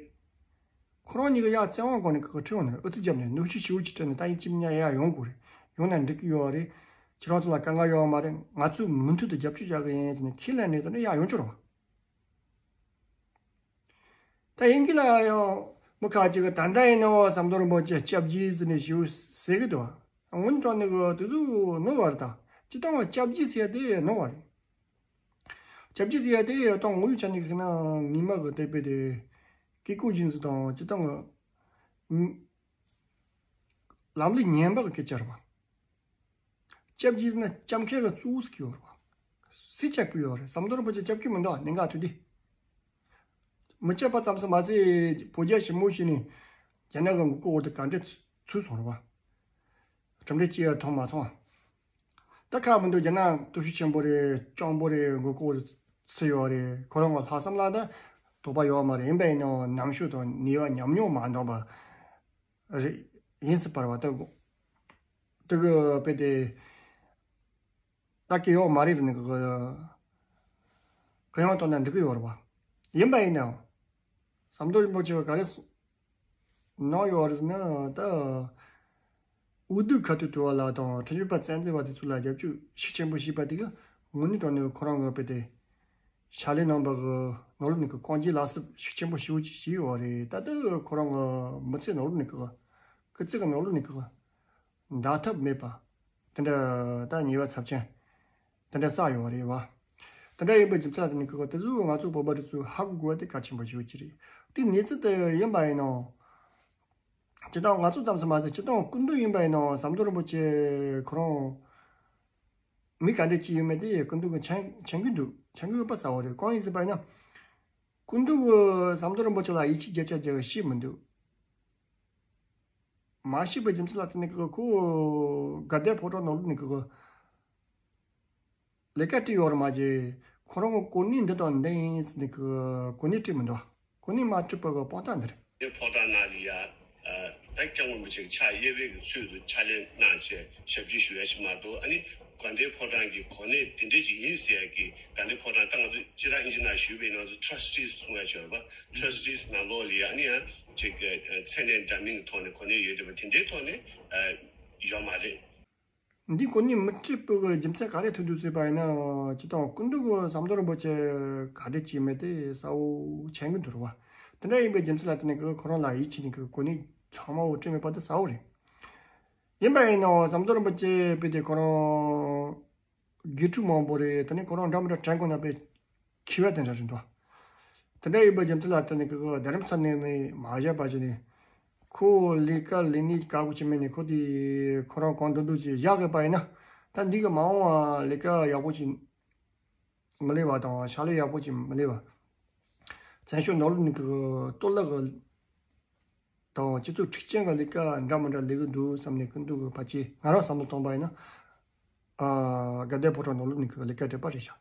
ཁོ་རང་གཉིས་ཀ་ཡར་བཙན་དབང་སྒོ་ནས་ཁོ་ཁྲིད་འོང་ནས་ཨུ་ཚུགས་བརྒྱབ་ནས་གནོན་ཤུགས་ཞེ་པོ་ཅིག་སྤྲད་ནས་ད་ཡིན་གཅིག་མིན་གཉིས་ཡར་ཡོང་དགོས་རེད། ཡོང་ན་འགྲིག་གི་ཡོད་རེད། ཁྱེད་རང་ཚོ་ལ་དཀའ་ངལ་ཡོད་མ་རེད། ང་ཚོས་མུ་མཐུད་དུ་རྒྱབ་སྐྱོར་བྱ་གི་ཡིན་ཟེར་ནས་ཁས་ལེན་ནས་ད་ནི་ཡར་ཡོང་ཆོག་རེད་བ། ད་ཡིན་གྱི་ལ་ཡང་མི་ཁ་ཅིག་གི་ད་ལྟ་ཡིན་ནའང་ཟམ་གདོང་རིན་པོ་ཆེ་སྐྱབས་རྗེ་ཟེར་ནས་ཞུ་ཟེར་གི་འདུག་དངོས་གནས་དྲང་གནས་གི་དེ་ཚོ་ནོར་བ་རེད། ད་སྤྱིར་བཏང་བ་སྐྱབས་རྗེ་ཟེར་ཡ་དེ་ནོར་བ་རེད། སྐྱབས་རྗེ་ཟེར་ཡ་དེ་ད་དངོས་ཡོད་ཆ་ནས་ཁེ་ན་ངེས་མ་གི་དད་པའི་དེ་སྐྱེ་སྐོས་སྦྱིན་སྲེག་དང་སྤྱིར་བཏང་གི་ལམ་ལུགས་ངན་པ་གི་སྐད་ཆ་རེད་བ། སྐྱབས་རྗེ་ཟེར་ན་སྐྱབས་མཁན་ལ་གཙོ་བོ་ཟིག་ཡོད་རེད་བ། སུས་སྐྱབས་ཀྱི་ཡོད་རེད། ཟམ་གདོང་རིན་པོ་ཆེ་སྐྱབས་ཀྱི་མི་འདུག་གནད་འགག་དུས་དེ། མི་སྐྱབས་པ་ཙམ་ཟིག་མ་ཟད་བོད་རྒྱ་ཞི་མོལ་བྱས་ནས་རྒྱ་ནག་གི་མགོ་སྐོར་འོག་ཏུ་ག་འདྲས་ཚུད་སོང་རེད་བ། གྲུབ་འབྲས་ཅི་ཡང་ཐོན་མ་སོང་བ། ད་ཁག་མི་འདུག་རྒྱ་ནག་སྟོབས་ཤུགས་ཆེན་པོ་རེད། སྐྱོ་པོ་རེད། མགོ་སྐོར་ཚུད་ཡོད་རེད། ཁོ་རང་གི་ལྷག་བསམ་ལ་ད་དོགས་པ་ཡོད་མ་རེད། ཡིན་པ་ཡིན་ནའང་ནམ་ཞོ་དང་ནུས་པ་ཉམས་མྱོང་མ་འདང་པ་རེད། ཡིན་སྲིད་པ་རེད་བ། ད་དེ་གི་དཔེ་དེ་ད་སྐྱེ་ཡོད་མ་རེད་ཟེར་ནས་གི་གུ་ཡངས་གཏོང་ན་འགྲིག་གི་ཡོད་རེད་བ། ཡིན་པ་ཡིན་ནའང་ཟམ་གདོང་རིན་པོ་ཆེ་ག་རེ་གནང་ཡོད་རེད་ཟེར་ན། ད་འོས་བསྡུ་ཁ་ཐུག་ཐུབ་པ་ལ་དང་ཁྲིམས་ཞིབ་པ་བཙན་འཛུལ་བ་དེ་ཚོ་ལ་རྒྱབ་སྐྱོར་ཤུགས་ཆེན་པོ་བྱས་པ་དེ་གི་དངོས་གནས་དྲང་གནས་ཁོ་རང་གི་དཔེ་དེ་ཕྱག་ལས་གནང་པ་གི་ནོར་ལུགས་ནས་གི་རྐང་རྗེས་ལག་སུབ་ཤུགས་ཆེན་པོ་ཞེ་པོ་ཅིག་བྱས་ཡོད་རེད། ད་ལྟ་ཁོ་རང་གི་མི་ཚེ་ནོར་ལུགས་ནས་གི་སྐུ་ཚེ་གི་ནོར་ལུགས་ནས་གི་འདག་ཐབས་མེད་པ། དེ་འདྲ་ད་ཉེས་པ་ཚབས་ཆེན་དེ་འདྲ་བསགས་ཡོད་རེད་བ། དེ་འདྲ་ཡིན་པའི་རྒྱུ་མཚན་ལ་བརྟེན་ནས་ཁོ་དེ་ཚོ་ང་ཚོ་བོད་པ་རིགས་ཚོས་ཧ་གོ་དགོས་པ་དེ་གལ་ཆེན་པོ་ཞིག་ཅིག་རེད། དེ་གནས་ཚུལ་དེ་ཡིན་པ་ཡིན་ནའང་། སྤྱིར་བཏང་ང་ཚོ་ཙམ་ཟིག་མ་ཟད་སྤྱིར་བཏང་སྐུ་མདུན་ཡིན་པ་ཡིན་ནའང་ཟམ་གདོང་རིན་པོ་ཆེ་ཁོ་རང་མི་ག་འདྲ་ཅིག་ཡོད་མེད་དེ་སྐུ་མདུན་གྱིས་མཁྱེན་མཁྱེན་གྱི་འདུག་མཁྱེན་གྱི་ཡོད་པ་གསལ་བོ་རེད། གང་ཡིན་ཟེར་བ་ཡིན་ན། སྐུ་མདུན་གྱིས་ཟམ་གདོང་རིན་པོ་ཆེ་ལ་ཡིད་ཆེས་བརྒྱ་ཆ་བརྒྱ་ཤེས་མི་འདུག་མ་ཤེས་པའི་རྒྱུ་མཚན་ལ་བརྟེན་ནས་ཁོ་དགའ་ལྡན་ཕོ་བྲང་ནང་ལོགས་ནས་ཁོ་ལས་ཀ་སྤྲད་ཡོད་རེད་མ་གཞི། ཁོ་རང་གི་གོ་གནས་འདི་དང་འདི་ཡིན་ཟེར་ནས་ཁོ་གོ་གནས་སྤྲད་མི་འདུག་གོ་གནས་མ་སྤྲད་པ་གི་དཔང་རྟགས་འདི་རེད། དེ་ཕོ་བྲང་ནང་ལ་ཡ། ད་སྐྱབས་མགོན་རིན་པོ་ཆེ་གི་ཕྱག་གཡས་པའི་གི་ཚུལ་དུ་ཕྱག་ལས་གནང་བྱས་ཞབས་ཕྱི་ཞུ་ཡ་ཞིག་མ་གཏོགས། ཨ་ནི་དགའ་ལྡན་ཕོ་བྲང་གི་གོ་གནས་དེ་འདྲས་ཅིག་ཡིན་ཟེར་ཡ་གི་དགའ་ལྡན་ཕོ་བྲང་ད་ང་ཚོ་སྤྱིར་བཏང་ཨིན་ཇི་ནང་ཞུས་པའི་ནང་ཚོ་ཊྲ་སི་ཊི་གསུང་ཡ་ཅིག་ཡོད་རེད་པ། ཊྲ་སི་ཊི་ནང་ལོགས་ལ་ཡ་ཨ་ནི་ཡ་ཅིག་གི་མཚན་གནས་འདྲ་མིན་གྱི་ཐོག་ནས་གོ་གནས་ཡོད་བསྡད་པ་དེ་འདྲའི་ཐོག་ནས་ཡོད་མ་རེད། འདི་གོ་གནས་མི་སྤྲད་པའི་རྒྱུ་མཚན་ག་རེ་ཐུག་འདུག་ཟེར་བ་ཡིན་ན། སྤྱིར་བཏང་སྐུ་མདུན་གྱིས་ཟམ་གདོང་རིན་པོ་ཆེ་ག་འདྲ་བྱས་མེད་དེ་གསལ་བོ་མཁྱེན་གྱི་འདུག་རེད་བ། དེ་འདྲ་ཡིན་པའི་རྒྱུ་མཚན་ལ་བརྟེན་ནས་ཁོ་རང་ལ་ཡིད་ཆེས་ནས་གོ་གནས་ཚང་མ་བོ་སྤྲད་མེད་པ་དེ་གསལ་བོ་རེད། ཡིན་པ་ཡིན་ནའང་ཟམ་གདོང་རིན་པོ་ཆེ་དཔེ་དེ་ཁོ་རང་དགེ་ཕྲུག་མང་པོ་རེད། དེ་ནས་ཁོ་རང་འདྲ་མི་འདྲ་དྲན་གོ་ན་དཔེ་མཁས་པ་དེ་འདྲ་རེད་འདུག་དེ་འདྲ་ཡིན་པའི་རྒྱུ་མཚན་ལ་བརྟེན་ནས་ཁོ་རྡ་རམ་ས་ནས་ནས་མ་བཞག་པ་བྱས་ནས། ཁོ་ལས་ཀ་ལས་ནི་དགའ་པོ་ཅིག་མེད་ནས་ཁོ་དེ་ཁོ་རང་གང་འདོད་འདོད་ཅིག་བཞག་གི་པ་ཡིན་ན། ད་འདི་གི་མ་འོངས་པ་ལས་ཀ་ཡག་པོ་ཅིག་མི་ལས་པ་དང་ཕྱག་ལས་ཡག་པོ་ཅིག་མི་ལས་པ། བཙན་བྱོལ་ནང་ལོགས་ནས་གི་གཏོར་བརླག་གི་དང་སྤྱི་ཚོགས་འཁྲུག་ཅན་གི་ལས་ཀ་འདྲ་མི་འདྲ་ལས་གི་འདུག་བསམ་ནས་སྐུ་མདུན་གི་ཕལ་ཆེར་ང་རང་བསམ་བློ་གཏོང་པ་ཡིན་ན། ཨ། དགའ་ལྡན་ཕོ་བྲང་ནང་ལོགས་ནས་གི་ལས་ཀ་སྤྲད་པ་རེད་ཤག་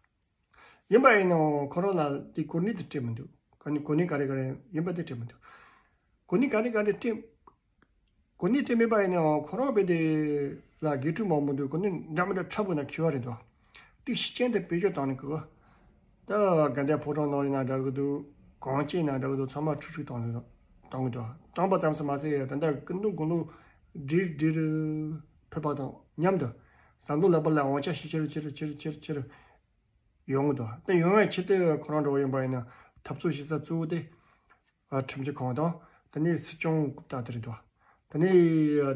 ཡིན་པ་ཡིན་ནའང་ཁོ་རང་ལ་དེ་གོ་གནས་དེ་སྤྲད་མི་འདུག་གོ་གནས་གོ་གནས་ག་རེ་ག་རེ་ཡིན་པ་དེ་སྤྲད་མི་འདུག་གོ་གནས་ག་རེ་ག་རེ་སྤྲད། གོ་གནས་སྤྲད་མེད་པ་ཡིན་ནའང་ཁོ་རང་དཔེ་དེ་ལ་དགེ་ཕྲུག་མང་པོ་འདུག་གོ་གནས་འདྲ་མི་འདྲ་འཁྲབ་དགོས་ན་ཁེལ་བ་རེད་འདུག་དེ་ཤུགས་རྐྱེན་དེ་བེད་སྤྱོད་བཏང་ནས་གི། ད་དགའ་ལྡན་ཕོ་བྲང་ནང་ཡིན་ན་འདྲ་གི་འདུག་གངས་ཅན་ན་འདྲ་གི་འདུག་ཚང་མ་འཁྲུག་འཁྲུག་བཏང་འདུག་བཏང་གི་འདུག་བཏང་པ་ཙམ་ཞིག་མ་ཟད་ད་ལྟ་སྐུ་མདུན་དགུང་ལོ་སྒྲིལ་སྒྲིལ་ཕེབས་པ་དང་མཉམ་དུ་ཟམ་གདོང་ལགས་པ་ལ་དབང་ཆ་ཞིག་ཆེ་རུ་ཆེ་རུ་ཆེ་རུ་ཆེ་རུ་ཆེ་རུ་ཡོང་གི་འདུག་དེ་ཡོང་བའི་ཆེད་དུ་ཁོ་རང་འགྲོ་བ་ཡིན་པ་ཡིན་ན་འཐབ་རྩོད་བྱེད་ས་གཙོ་བོ་དེ་ཨ་ཁྲིམས་ཞིབ་ཁང་དང་དེ་ནས་སྲིད་སྐྱོང་རྐུབ་སྟེགས་དེ་རེད་འདུག་དེ་ནས་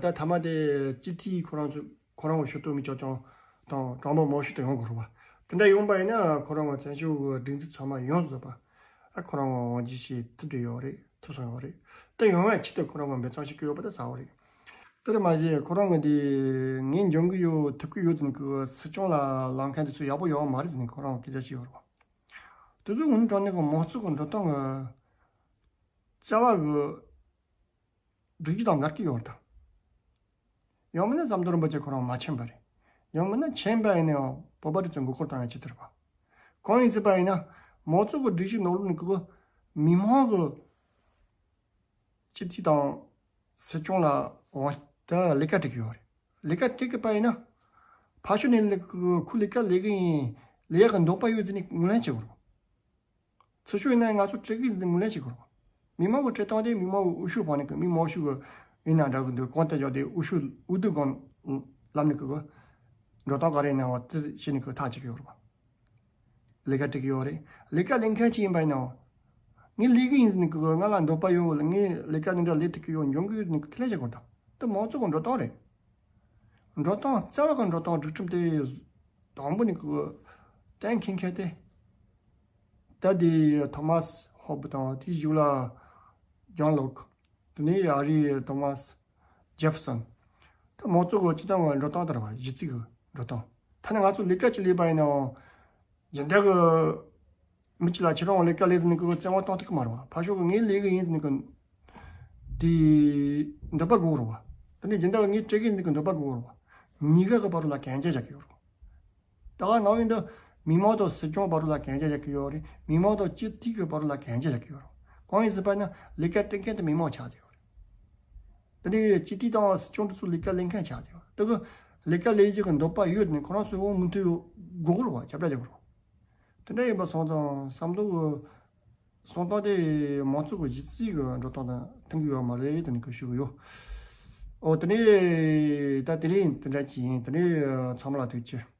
ད་མཐའ་མ་དེ་སྤྱི་འཐུས་ཁོ་རང་ཚོ་ཁོ་རང་གི་ཞུ་གཏུག་མི་ཅོ་ཅོང་དང་གྲངས་འབོར་མང་ཤོས་དེ་ཡོང་དགོས་རེད་བ། དེ་འདྲ་ཡོང་པ་ཡིན་ན་ཁོ་རང་གི་བཙན་བྱོལ་གྱི་སྒྲིག་འཛུགས་ཚང་མ་ཡོངས་སུ་རྫོགས་པ་ཨ་ཁོ་རང་གི་དབང་སྒྱུར་བྱེད་ཐུབ་བསྡད་ཡོད་རེད། ཐུབ་སོང་ཡོད་རེད། དེ་ཡོང་བའི་ཆེད་དུ་ཁོ་རང་གི་འབད་བརྩོན་ཞིག་བསྐྱོད་ཡོད་པ་དེ་གསལ་བོ་རེད། དེར་མ་ཟད་ཁོ་རང་གི་འདི་ངས་འཇོན་གི་ཡོད་ཐུབ་ཀྱི་ཡོད་ཟེར་ནས་ཁོ་སྲིད་སྐྱོང་ལ་ལངས་མཁན་དེ་ཚོ་ཡག་པོ་ཡོད་མ་རེད་ཟེར་ནས་ཁོ་རང་གི་སྐད་ཆ་བཤད་ཡོད་རེད་བ། དེ་ཚོ་དངོས་གནས་དྲང་གནས་ཀྱི་མང་གཙོ་གི་འགྲོ་སྟངས་ཀྱི་རྩ་བ་གི་སྒྲིག་གཞི་དང་འགལ་གྱི་ཡོད་རེད་ད། ཡང་མིན་ན་ཟམ་གདོང་རིན་པོ་ཆེ་ཁོ་རང་མ་མཁྱེན་པ་རེད། ཡང་མིན་ན་མཁྱེན་པ་ཡིན་ན་ཡང་བོད་པ་དེ་ཚོ་མགོ་སྐོར་བཏང་ཡ་ཅི་ལྟར་བ། གང་ཡིན་ཟེར་བ་ཡིན་ན་མང་གཙོ་གི་སྒྲིག་གཞི་ནང་ལོགས་ནས་ཀྱི་མི་མང་གི་སྤྱི་འཐུས་དང་སྲིད་སྐྱོང་ལ་འོང་ད་ལས་ཀ་སྒྲིག་གི་ཡོད་རེད། ལས་ཀ་སྒྲིག་གི་པ་ཡིན་ན་ཕར་ཕྱོགས་ནས་ལས་ཁུ་ལས་ཀ་ལས་གི་ཡིན་ལས་ཡག་གི་འདོད་པ་ཡོད་ཟེར་ནས་ངོས་ལེན་བྱེད་དགོས་རེད། ཚུར་ཕྱོགས་ཡིན་ན་ང་ཚོ་སྤྲད་གི་ཡིན་ཟེར་ནས་ངོས་ལེན་བྱེད་དགོས་རེད། མི་མང་གི་བྱེད་སྟངས་དེ་མི་མང་གི་འོས་ཤོག་འཕངས་ནས་གི་མི་མང་ཤོས་གི་ཡིན་ན་འདྲ་གི་འདུག་གང་ལྟར་ཀྱང་དེ་འོས་ཤོག་འོས་བསྡུ་སྒང་ལམ་ནས་གི་འགྲོ་སྟངས་ག་རེ་ཡིན་ནའང་དེ་བྱས་ནས་གི་ཐག་བཅད་གི་ཡོད་རེད་པ། ལས་ཀ་སྤྲད་གི་ཡོད་རེད། ལས་ཀ་ལས་མཁན་ཅིག་ཡིན་པ་ཡིན་ནའང་། ངས་ལས་གི་ཡིན་ཟེར་ནས་གི་ང་ལ་འདོད་པ་ཡོད། ངས་ལས་ཀ་འདི་འདྲ་ལས་ཐུབ་གི་ཡོད། འཇོན་གི་ཡོད་ཟེར་ནས་གི་ཁས་ལེན་བྱེད་དགོས་རེད། དེ་མང་གཙོ་གི་འགྲོ་སྟངས་རེད། འགྲོ་སྟངས་རྩ་བ་གི་འགྲོ་སྟངས་སྒྲིག་ཁྲིམས་དེ་དང་པོ་ནས་གི་གཏན་འཁེལ་མཁན་དེ། ད་དེ་ཐོ་མཱས་ཧོབ་དང་དེའི་གཞུག་ལ་ཇོན་ལོག་དེ་ནས་ཨ་རིའི་ཐོ་མཱས་ཇེ་ཧྥི་སོན། ད་མང་གཙོ་གི་སྤྱི་བཏང་གི་འགྲོ་སྟངས་དེ་རེད་པ། གཞི་རྩའི་གི་འགྲོ་སྟངས། ཐ་ན་ང་ཚོ་ལས་ཀ་ཅིག་ལས་པ་ཡིན་ནའང་། སྦྱིན་བདག་གི་མི་གཅིག་ལ་ཁྱེད་རང་ལས་ཀ་ལས་ཟེར་ནས་གི་བཙན་དབང་གཏོང་ཐུབ་ཀྱི་མ་རེད་པ། ཕར་ཕྱོགས་གི་ངས་ལས་གི་ཡིན་ཟེར་ནས་གི་དེ་འདོད་པ་དགོས་རེད་པ། དེ་ནས་སྦྱིན་བདག་གི་ངས་སྤྲད་གི་ཡིན་ཟེར་ནས་གི་འདོད་པ་དགོས་རེད་པ། གཉིས་ཀ་གི་བར་ལ་གན་རྒྱ་བཞག་གི་ཡོད་རེད་པ། ད་ག་ནང་བཞིན་དུ་མི་མང་དང་སྲིད་སྐྱོང་བར་ལ་གན་རྒྱ་བཞག་གི་ཡོད་རེད། མི་མང་དང་སྤྱི་འཐུས་ཀྱི་བར་ལ་གན་རྒྱ་བཞག་གི་ཡོད་རེད། གང་ཡིན་ཟེར་བ་ན་ལས་ཀ་སྤྲད་མཁན་དེ་མི་མང་ཆགས་བསྡད་ཡོད་རེད། དེ་ནས་སྤྱི་འཐུས་དང་སྲིད་སྐྱོང་དེ་ཚོ་ལས་ཀ་ལས་མཁན་ཆགས་བསྡད་ཡོད་རེད། དེ་གི་ལས་ཀ་ལས་རྒྱུ་གི་འདོད་པ་ཡོད་ནས་ཁོ་རང་ཚོས་འོ་མུ་མཐུད་དགོས་རེད་པ། ཁྱབ་བསྒྲགས་བྱེད་དགོས་རེད་པ། དེ་འདྲ་ཡིན་པ་སོང་ཙང་བསམ་བློ་གི་གསང་སྟངས་དེ་མང་གཙོ་གི་གཞི་རྩའི་གི་འགྲོ་སྟངས་དང་མཐུན་གི་ཡོད་མ་རེད་དེ་ནི་གི་ཞུ་གི་ཡོད། ཨོ་དེ་ནས་ད་དེ་རིང་དེ་འདྲ་ཅིག་ཡིན། དེ་ནས་ཚང་མ་ལ་ཐུགས་རྗེ་ཆེ།